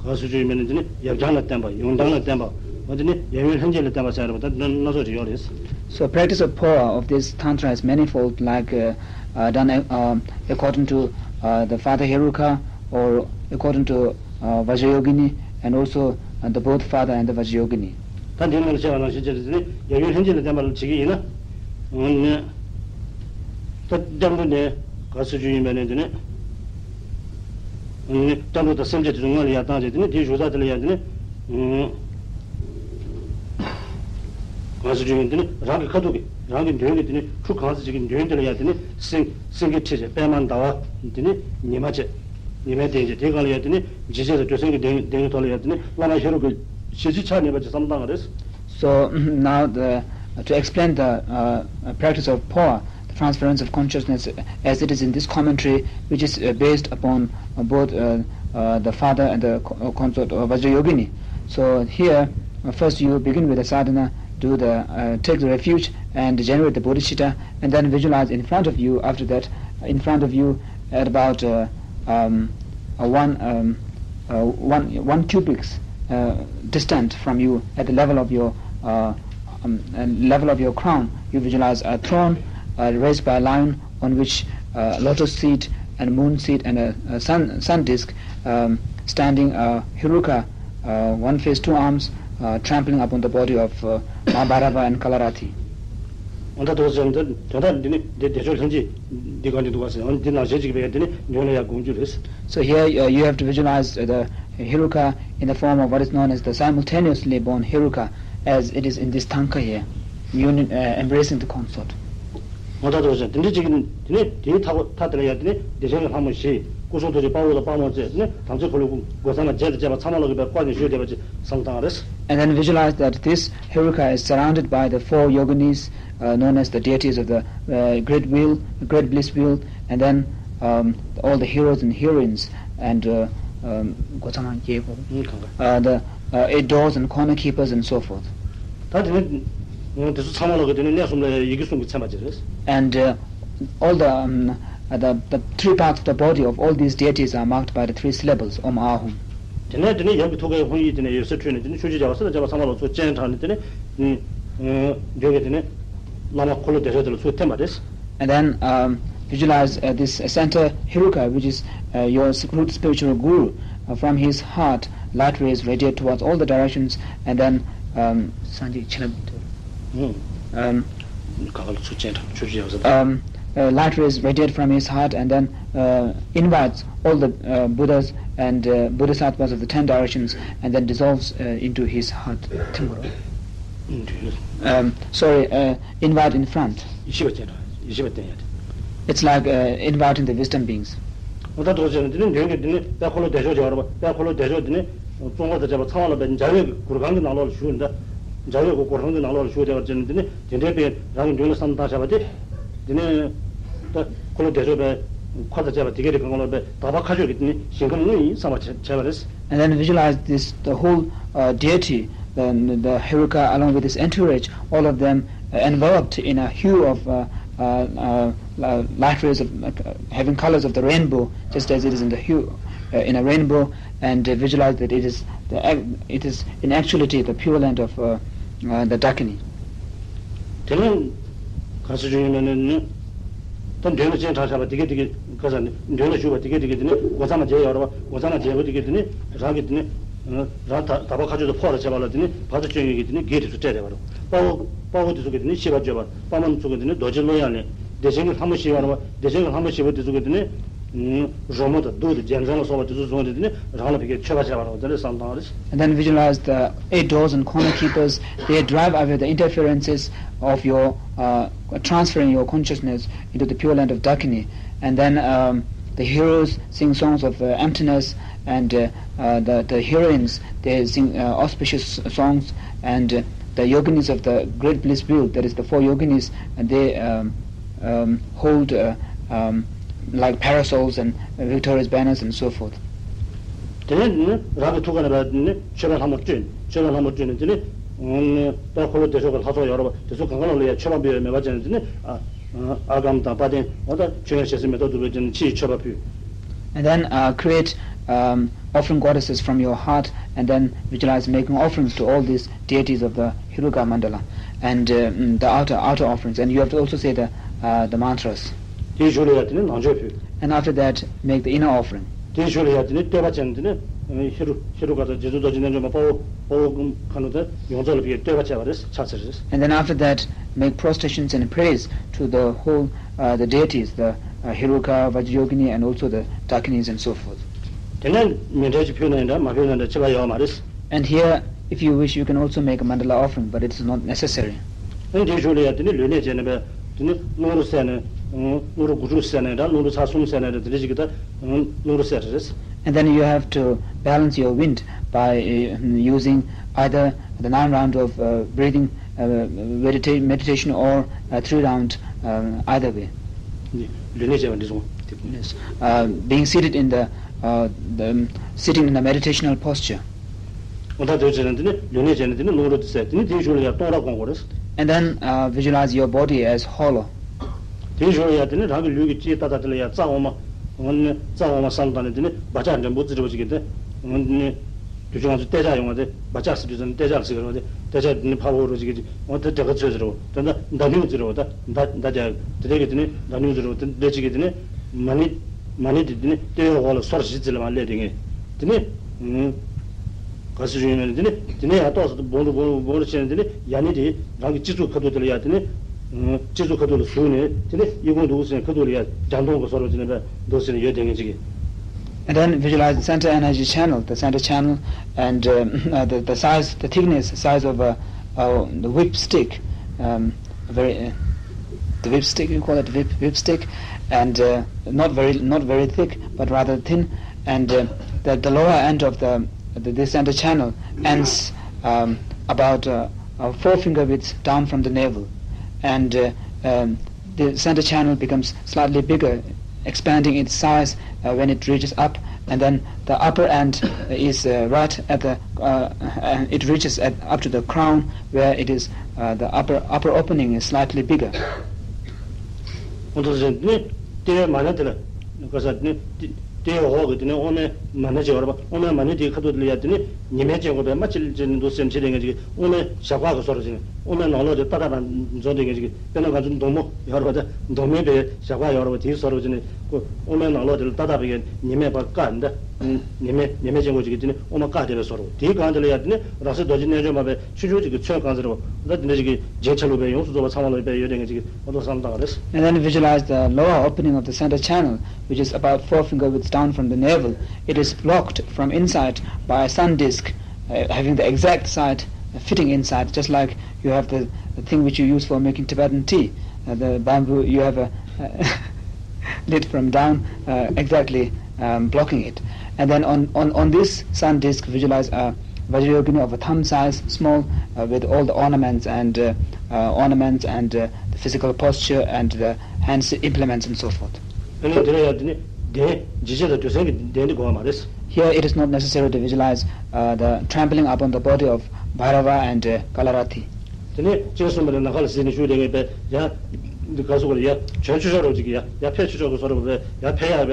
ག་སུ་ཆུ་ཡིན་མིན་ནི་དེ་ནི་ཡབ་རྐྱང་ལ་བརྟེན་པ་ཡོན་ཏན་ལ་བརྟེན་པ། འོ་དེ་ནི་ཡབ་ཡུམ་ལྷན་སྐྱེས་ལ་བརྟེན་པ་ཟེར་བ་ད་སྣ་ཚོགས་ཅིག་ཡོད་རེད། So practice of Phowa of this tantra is manifold, like uh, uh, done uh, um, according to uh, the Father Heruka or according to uh, Vajrayogini and also uh, the both Father and the Vajrayogini. ད་འདི་ནང་བཤད་པ་ནང་བཞིན་བྱས་ཏེ་ནི་ཡབ་ཡུམ་ལྷན་སྐྱེས་ལ་བརྟེན་པ་ལ་བྱེད་ཀྱི་ཡིན་ན། འོ་ནི། ད་སྐྱབས་འགྲོ་ནས་ག་ཟེར་རྒྱུ་ཡིན་པ་ནས་དེ་ནི། འོ་ནི་སྐྱབས་འགྲོ་དང་སེམས་བསྐྱེད་དེ་ཚོ་སྔོན་ལ་ཡར་བཏང་བྱས་དེ་ནི་དེའི་བཞུགས་ས་དེ་ལ་ཡར་དེ་ནི། གང་ཟེར་རྒྱུ་ཡིན་དེ་ནི་རང་གི་ཁ་ཐུག་གི་རང་གི་མདུན་གྱི་དེ་ནི་ཁྲུ་གང་ཟེར་ཅིག་གི་མདུན་དེ་ལ་ཡང་དེ་ནི་སེང་སེང་གེ་ཁྲི་བྱས་པད་མ་ཟླ་བ་དེ་ནི་ཉི་མ་བྱས། ཉི་མའི་གདན་བྱས་དེའི་སྒང་ལ་ཡང་དེ་ནི་འཇིགས་བྱེད་དང་འདོད་སེམས་ཀྱི་གདན་གདན་གྱི་ཐོག་ལ་ཡང་དེ་ནི་བླ་མ་ཧེ་རུ་ཀའི་ཞལ་གཅིག་ཕྱག་གཉིས་པ་ཅིག་བསམ་བློ་བཏང་བ་རེད། So now the, to explain the uh, practice of Phowa, the transference of consciousness as it is in this commentary, which is uh, based upon uh, both uh, uh, the father and the co- uh, consort of Vajrayogini. So here, uh, first you begin with the sadhana, do the uh, take the refuge and generate the bodhicitta, and then visualize in front of you. After that, in front of you, at about uh, um, uh, one um, uh, one one cubics uh, distant from you, at the level of your uh, um, uh, level of your crown, you visualize a throne uh, raised by a lion on which uh, lotus seed and moon seed and a, a sun, sun disk um, standing uh, Heruka, uh, one face, two arms, uh, trampling upon the body of uh, Mahabharata and Kalarathi. འོ་ད་དོ་ཟེར་ན་དོན་དག་འདི་ནི་འདི་བདེ་མཆོག་ལྷན་ཅིག་འདི་གང་གི་འདུག་ག་ཟེར་འོ་འདི་ནང་བཞིན་ཅིག་བས་འདི་ནི་མདུན་ལ་ཡར་དགོངས་རྒྱུ་རེད། So here uh, you have to visualize uh, the Heruka in the form of what is known as the simultaneously born Heruka, as it is in this Tanka here, union, uh, embracing the consort. ང་ད་དོ་ཟེར་དེ་འདྲ་ཅིག་གིས་དེ་ནས་དེའི་མཐའ་མཐའ་དེ་ལ་ཡང་དེ་ནས་བདེ་ཆེན་གྱི་ལྷ་མོ་བཞི་སྐུ་གསུང་ཐུགས་ཀྱི་དཔའ་བོ་དང་དཔའ་མོ་བཅས་དེ་ནས་དམ་ཚིག་འཁོར་ལོ་སྒོ་ཚང་མ་རྒྱས་དང་བཅས་པ་ཚང་མ་ལ་གུས་པས་བསྐོར་ནས་བཞུགས་བསྡད་པ་ཅིག་བསམ་བཏང་རེད། And then visualize that this Heruka is surrounded by the four yoginis uh, known as the deities of the uh, great will, great bliss will, and then um, all the heroes and heroines and uh, um, གོ་ཚང་མ་རྒྱལ་པོ། ཨང་གང་ག uh, the uh, eight doors and corner keepers and so forth. ད་དེ་ནས་དེ་ཚོ་ཚང་མ་ལོག་གི་དེ་ནས་གནས་གསུམ་ལ་ཡི་གེ་གསུམ་གྱིས་མཚན་པ་ཅིག་རེད། And uh, all the, um, uh, the the three parts of the body of all these deities are marked by the three syllables Om Ahum. དེ་ནས་དེ་ནས་ཡབ་ཀྱི་ཐུགས་ཀའི་ཧཱུྃ་ཡིག་དེ་ནས་ཡོད་ཚད་འཕྲོས་ནས་དེ་ནས་ཆུ་སྐྱེས་རྒྱལ་བ་སྲས་དང་བཅས་པ་ཚང་མ་ལ་ཚུར་སྤྱན་དྲངས་ནས་དེ་ནས་འདོད་ཀྱི་དེ་ནས་བླ་མ་འཁོར་ལོ་བདེ་མཆོག་དེ་ལ་ཚུར་འཐེན་པ་རེད། And then um, visualize uh, this center Heruka, which is uh, your root spiritual guru. Uh, from his heart, light rays radiate towards all the directions, and then um, Sanji Chilabito. ཨང་། Um, ག་ག་ལ་ཚུར་སྤྱན་དྲངས་ཆུ་སྐྱེས་རྒྱལ་བ་སྲས་དང་། Um, uh, light rays radiate from his heart and then uh, invites all the uh, Buddhas and uh, Bodhisattvas of the ten directions and then dissolves uh, into his heart. Timboro. ཨང་། Um, sorry, uh, invite in front. ཡེ་ཤེས་པ་ཅན་ར་ཡེ་ཤེས་པ་བསྟན་ཡ་དེ། It's like uh, inviting the wisdom beings. འོ་ད་དོ་ཟེར་ན་དེ་ནི་མདུན་གྱི་དེ་ནི་དཔལ་འཁོར་ལོ་བདེ་མཆོག་ཅེས་པ་རེད་པ། དཔལ་འཁོར་ལོ་བདེ་མཆོག་དེ་ནི་ཙོང་ཁ་དང་བཅས་པ་ཚང་བ་ལ་བས་འཇའ་འོད་ཀྱི་གུར་ཁང་གི་ནང་ལོགས་ལ་བཞུགས་ཡིན་ད། འཇའ་འོད་ཀྱི་གུར་ཁང་གི་ནང་ལོགས་ལ་བཞུགས་བསྡད་པར་བྱས་ནས་དེ་ནི་དེ་འདྲའི་དཔེ་རང་གི་མདུན་ལ་བསམ་བཏང་བཞག་པ་དེ། དེ་ནི་ད་འཁོར་ལོ་བདེ་མཆོག་པའི་ཁ་དང་བཅས་པ་དེ་གའི་རིགས་གང་ག་ལ་བས་དག་པ་མཁའ་སྤྱོད་ཀྱི་དེ་ནི་ཞིང་ཁམས་དངོས་ཡིན་བསམ་པ་བྱས་བྱས་པ་རེད། And then visualize this, the whole uh, deity, the, the Heruka along with his entourage, all of them uh, enveloped in a hue of uh, uh, uh, uh, light rays of uh, having colors of the rainbow, just as it is in the hue uh, in a rainbow, and uh, visualize that it is the, ac- it is in actuality the pure land of uh, uh, the Dakini. དེ་ནས་ག་ས་བྱུང་ཡིན་ན་ནི་ད་མདུན་ལ་སྤྱན་དྲངས་བཞག་པ་དེ་གས་དེ་གས་ག་ས་ནི་མདུན་ལ་བཞུགས་པ་དེ་གས་དེ་གས་དེ་ནི་སྒོ་ཚང་མ་མཇལ་ཡོད་རེད་པ། སྒོ་ཚང་མ་མཇལ་པོ་དེ་གས་དེ་ནི་རང་གི་དེ་ནི་རང་ད་དག་པ་མཁའ་སྤྱོད་དུ་འཕོ་བར་བྱེད་པ་ལ་དེ་ནི་བར་དུ་སྤྱོད་ཡོན་གྱི་དེ་ནི་དགེ་དེ་ཚོ་སྤྲད་བསྡད་པ་རེད། དཔའ་བོ་དཔའ་བོ་དེ་ཚོ་གི་དེ་ནི་ཤེས་པ་བརྗོད་པ། དཔའ་མོ་དེ་ཚོ་གི་དེ་ནི་རྡོ་རྗེ་གླུ་དབྱངས་ལེན། བདེ་ཆེན་གྱི་ལྷ་མོ་བཞི་ཡོད་རེད་པ། བདེ་ཆེན་གྱི་ལྷ་མོ་བཞི་པོ་དེ་ཚོ་གི་དེ་ནི་རོལ་མོ་དང་གདུགས་དང་རྒྱལ་མཚན་ལ་སོགས་པ་དེ་ཚོ་བཟུང་སྟེ་དེ་ནི་རང་ལ་ཕ་གིར་མཆོད་པ་བྱས་པ་རེད་པ། དེ་འདྲ་བསམ་བཏང་རེད། And then visualize the eight doors and corner keepers. They drive away the interferences of your uh, transferring your consciousness into the pure land of Dakini. And then um, the heroes sing songs of uh, emptiness, and uh, uh, the, the heroines, they sing uh, auspicious songs, and uh, the yoginis of the great bliss wheel, that is the four yoginis, and they um, um, hold uh, um, like parasols and victorious banners and so forth. དེ་ནས་ནི་རང་གི་ཐུགས་ཀ་ནས་པ་ནི་མཆོད་པའི་ལྷ་མོ་སྤྲུལ། མཆོད་པའི་ལྷ་མོ་སྤྲུལ་ནས་དེ་ནི་དཔལ་འཁོར་ལོ་བདེ་མཆོག་གི་ལྷ་ཚོགས་ཡོད་རེད་པ། དེ་ཚོ་གང་ག་ལ་ལ་ཡ་མཆོད་པ་འབུལ་བའི་མོས་པ་བྱས་ནས་དེ་ནི་ཨ་ཨ་ཨརྒྷཾ་དང་པ་ཏན་འོ་ད་མཆོད་ཡོན་ཞལ་ཟས་མེ་ཏོག་བདུག་སྤོས་བྱས་ནས་ཕྱིའི་མཆོད་པ་ཕུལ། And then uh, create um, offering goddesses from your heart, and then visualize making offerings to all these deities of the Heruka Mandala and uh, mm, the outer outer offerings. And you have to also say the uh, the mantras. དེའི་གཞུག་ལ་ཡང་དེ་ནི་ནང་མཆོད་ཕུལ། And after that, make the inner offering. དེའི་གཞུག་ལ་ཡང་དེ་ནི་བསྟོད་པ་བྱས་ནས་དེ་ནི་ཨ་ཧེ་རུ་ཧེ་རུ་ཀ་དང་རྗེ་བཙུན་རྡོ་རྗེ་རྣལ་འབྱོར་མ་དཔའ་བོ་དཔའ་བོ་ཁ་ནོ་དང་ཡོངས་རྫོགས་ལ་ཕ་གིར་བསྟོད་པ་བྱས་པ་རེད། ཕྱག་འཚལ་རེད། And then after that, make prostrations and praise to the whole uh, the deities, the uh, Heruka, Vajrayogini, and also the Dakinis and so forth. དེ་ནས་མཎྜལ་ཅིག་ཕུལ་ན་ཡང་འདྲ་མ་ཕུལ་ན་འདྲ་ཁྱད་པར་ཡོད་མ་རེད། And here, if you wish, you can also make a mandala offering, but it is not necessary. ཨ་ནི་དེའི་གཞུག་ལ་ཡང་དེ་ནི་ལུས་གནད་བྱས་ནས་པས་དེ་ནི་རླུང་རོ་བསལ་ནས་ཨང་རླུང་རོ་དགུ་ཕྲུགས་བསལ་ནས་འདྲ་རླུང་རོ་ཚར་གསུམ་བསལ་ནས་འདྲ་དེ་འདྲ་ཅིག་གི་ད་ཨང་རླུང་རོ་བསལ་རེད། And then you have to balance your wind by uh, using either the nine round of uh, breathing uh, medita- meditation or uh, three round um, either way. ནི་ལུས་གནད་བྱས་པ་འདི་སོང་དེ། Yes. Uh, being seated in the, uh, the um, sitting in a meditational posture. འོ་ད་དེ་བྱས་ན་དེ་ནི་ལུས་གནད་བྱས་ན་དེ་ནི་རླུང་རོ་དེ་བསལ། དེ་ནི་དེའི་གཞུག་ལ་ཡང་སྟོང་ར་སྐོང་དགོས་རེད། And then uh, visualize your body as hollow. དེའི་གཞུག་ལ་ཡང་དེ་ནི་རང་གི་ལུས་ཀྱི་ལྕེ་ཏག་ཏག་དེ་ལ་ཡང་རྩ་འོག་མ། འོ་ནི་རྩ་འོག་མ་བསམ་བཏང་ནས་དེ་ནི་བག་ཆགས་འགྲེང་བུ་ཙི་ཙི་བ་ཅིག་གིས་དེ། འོ་ནི། དུས་ཆུང་ང་ཚོ་ལྟེ་ཆགས་ཡོང་བ་དེ་བག་ཆགས་ཟེར་དུས་ཙམ་ནས་ལྟེ་ཆགས་ཟེར་གི་རེད་བ། དེ་ལྟེ་ཆགས་དེ་ནི་ཕ་བོ་རོ་ཅིག་གིས་འོ་དེ་འདྲ་ག་ཚོད་ཟེར་བ། དེ་འདྲ་མདའ་སྨྱུག་ཟེར་བ། ད་མདའ་མདའ་རྒྱག་དེ་འདྲ་གི་དེ་ནི་མདའ་སྨྱུག་ཟེར་བ། དེ་འདྲ་ཅིག་གིས་དེ་ནི་མ་ཎི། མ་ཎི་དེ་དེ་ནི་ལྟེ་བའི་འོག་ལ་སོར་བཞི་ཙམ་ལ་མར་སླེབས་དེ་ངས་དེ་ནི། ག་ཟེར་ཞུ་ཡིན་ན་དེ་ནི་དེ་ནས་ཡར་ཏོག་ཙམ་སྦོམ་རུ་སྦོམ་རུ་སྦོམ་རུ་བྱས་ནས་དེ་ནི་ཡ་ནི་དེ་རང་གི་སྤྱི་གཙུག་ཁ་ཐུག་དེ་ལ་ཡ་དེ་ནི། སྤྱི་གཙུག་ཁ་ཐུག་ལ་ཟུག་ནས་དེ་ནི་གཡས་བསྐུམ་འདུག་ཟེར་ཁ་ཐུག་ལ་ཡ་རྒྱ་མདོངས་ཀྱི་སོར་བ་ཅིག་ནས་འདུག་ཟེར་ནས་ཡོད་དེ་ངས་ཅིག་གི། And then visualize the center energy channel, the center channel, and uh, uh, the, the size, the thickness, size of uh, uh, the whip stick, um, very, uh, the whip stick, you call it whip, whip stick, and uh, not very, not very thick, but rather thin, and uh, the, the lower end of the, the, the center channel ends um, about uh, uh, four finger widths down from the navel, and uh, um, the center channel becomes slightly bigger, expanding its size uh, when it reaches up, and then the upper end is uh, right at the, uh, and it reaches at, up to the crown, where it is uh, the upper upper opening is slightly bigger. ཁོང་ཚོ་ནི་ལྟེ་བའི་མ་ཎི་དེ་ལ་ག་ས་ནི་ལྟེ་བའི་འོག་གི་དེ་ནི་དབུ་མའི་མ་ཎི་ཅེས་པ་རེད་པ། དབུ་མའི་མ་ཎི་དེའི་ཁ་ཐུག་དེ་ལ་ཡ་དེ་ནི་ཉི་མའི་སྤྱན་སྔོན་པའི་མ་ཅི་ལ་ཅི་ལ་འདུག་སེམས་བྱེད་དེ་ངས་ཅིག་དབུ་མའི་ཞབས་ཁ་གི་སོར་ཅིག་དབུ་མའི་ནང་ལོགས་དེ་ཏག་ཏག་རང་འཛོམས་དེ་ངས་ཅིག་དཔེར་ན་ང་ཚོ་མདུང་མོ་ཡོད་རེད་པ། ད་མདུང་མོའི་པའི་ཞབས་ཁ་ཡོད་རེད་པ། དེའི་སོར་ཅིག་ནི་ཁོ་དབུ་མའི་ནང་ལོགས་དེ་ལ་ཏག་ཏག་པའི་ཉི་མས་ཕར་བཀག་འདི། ཉི་མའི་ཉི་མའི་སྤྱན་སྔོན་ཅིག་གིས་དེ་ནི་དབུ་མ་བཀག་བསྡད་པའི་སོར་རེད། དེའི་སྒང་དེ་ལ་ཡ་དེ་ནི་རང་སྲིད་རྡོ་རྗེ་རྣལ་འབྱོར་མ་པའི་ཆུང་ཆུང་ཅིག་གི་ཚོན་གང་ཟེར་བ། ད་དེ་འདྲ་ཞིག་གི་རྗེ་ཆ་ལུགས་པའི་ཡོངས་སུ་རྫོགས་པ་ཚང་མ་ལ་དཔེ་ཡོད་དེ་ངས་ཅིག་ཨོ་ཏོ་བསམ་བཏང་བ་རེད། And then visualize the lower opening of the center channel, which is about four finger widths down from the navel. It is blocked from inside by a sun disk, uh, having the exact side fitting inside, just like you have the, the thing which you use for making Tibetan tea, uh, the bamboo, you have a uh, lid from down, uh, exactly um, blocking it. And then on, on, on this sun disk, visualize a Vajrayogini of a thumb size, small, uh, with all the ornaments and uh, uh, ornaments and uh, the physical posture and the hands implements and so forth. ཨ་ནི་དེ་ལ་ཡང་དེ་ནི་གདན་འཇིགས་བྱེད་དང་འདོད་སེམས་ཀྱི་གདན་དེ་དགོས་པ་མ་རེད། Here it is not necessary to visualize uh, the trampling upon the body of Bhairava and uh, Kalarathi. དེ་ནས་སྤྱན་གསུམ་པ་ནས་ནམ་མཁའ་ལ་གཟིགས་ནས་བཞུགས་བསྡད་མཁན་པས་ཡ། འདི་ག་སུ་ག་ལ་ཡ་བྱོན་ཆོག་ཆོག་རོགས་ཅིག་ཡ་ཡ་ཕེབས་ཆོག་ཆོག་གི་བཟོ་འདྲ་པོ་རེད། ཡ་ཕེབས་ཡག་རེད།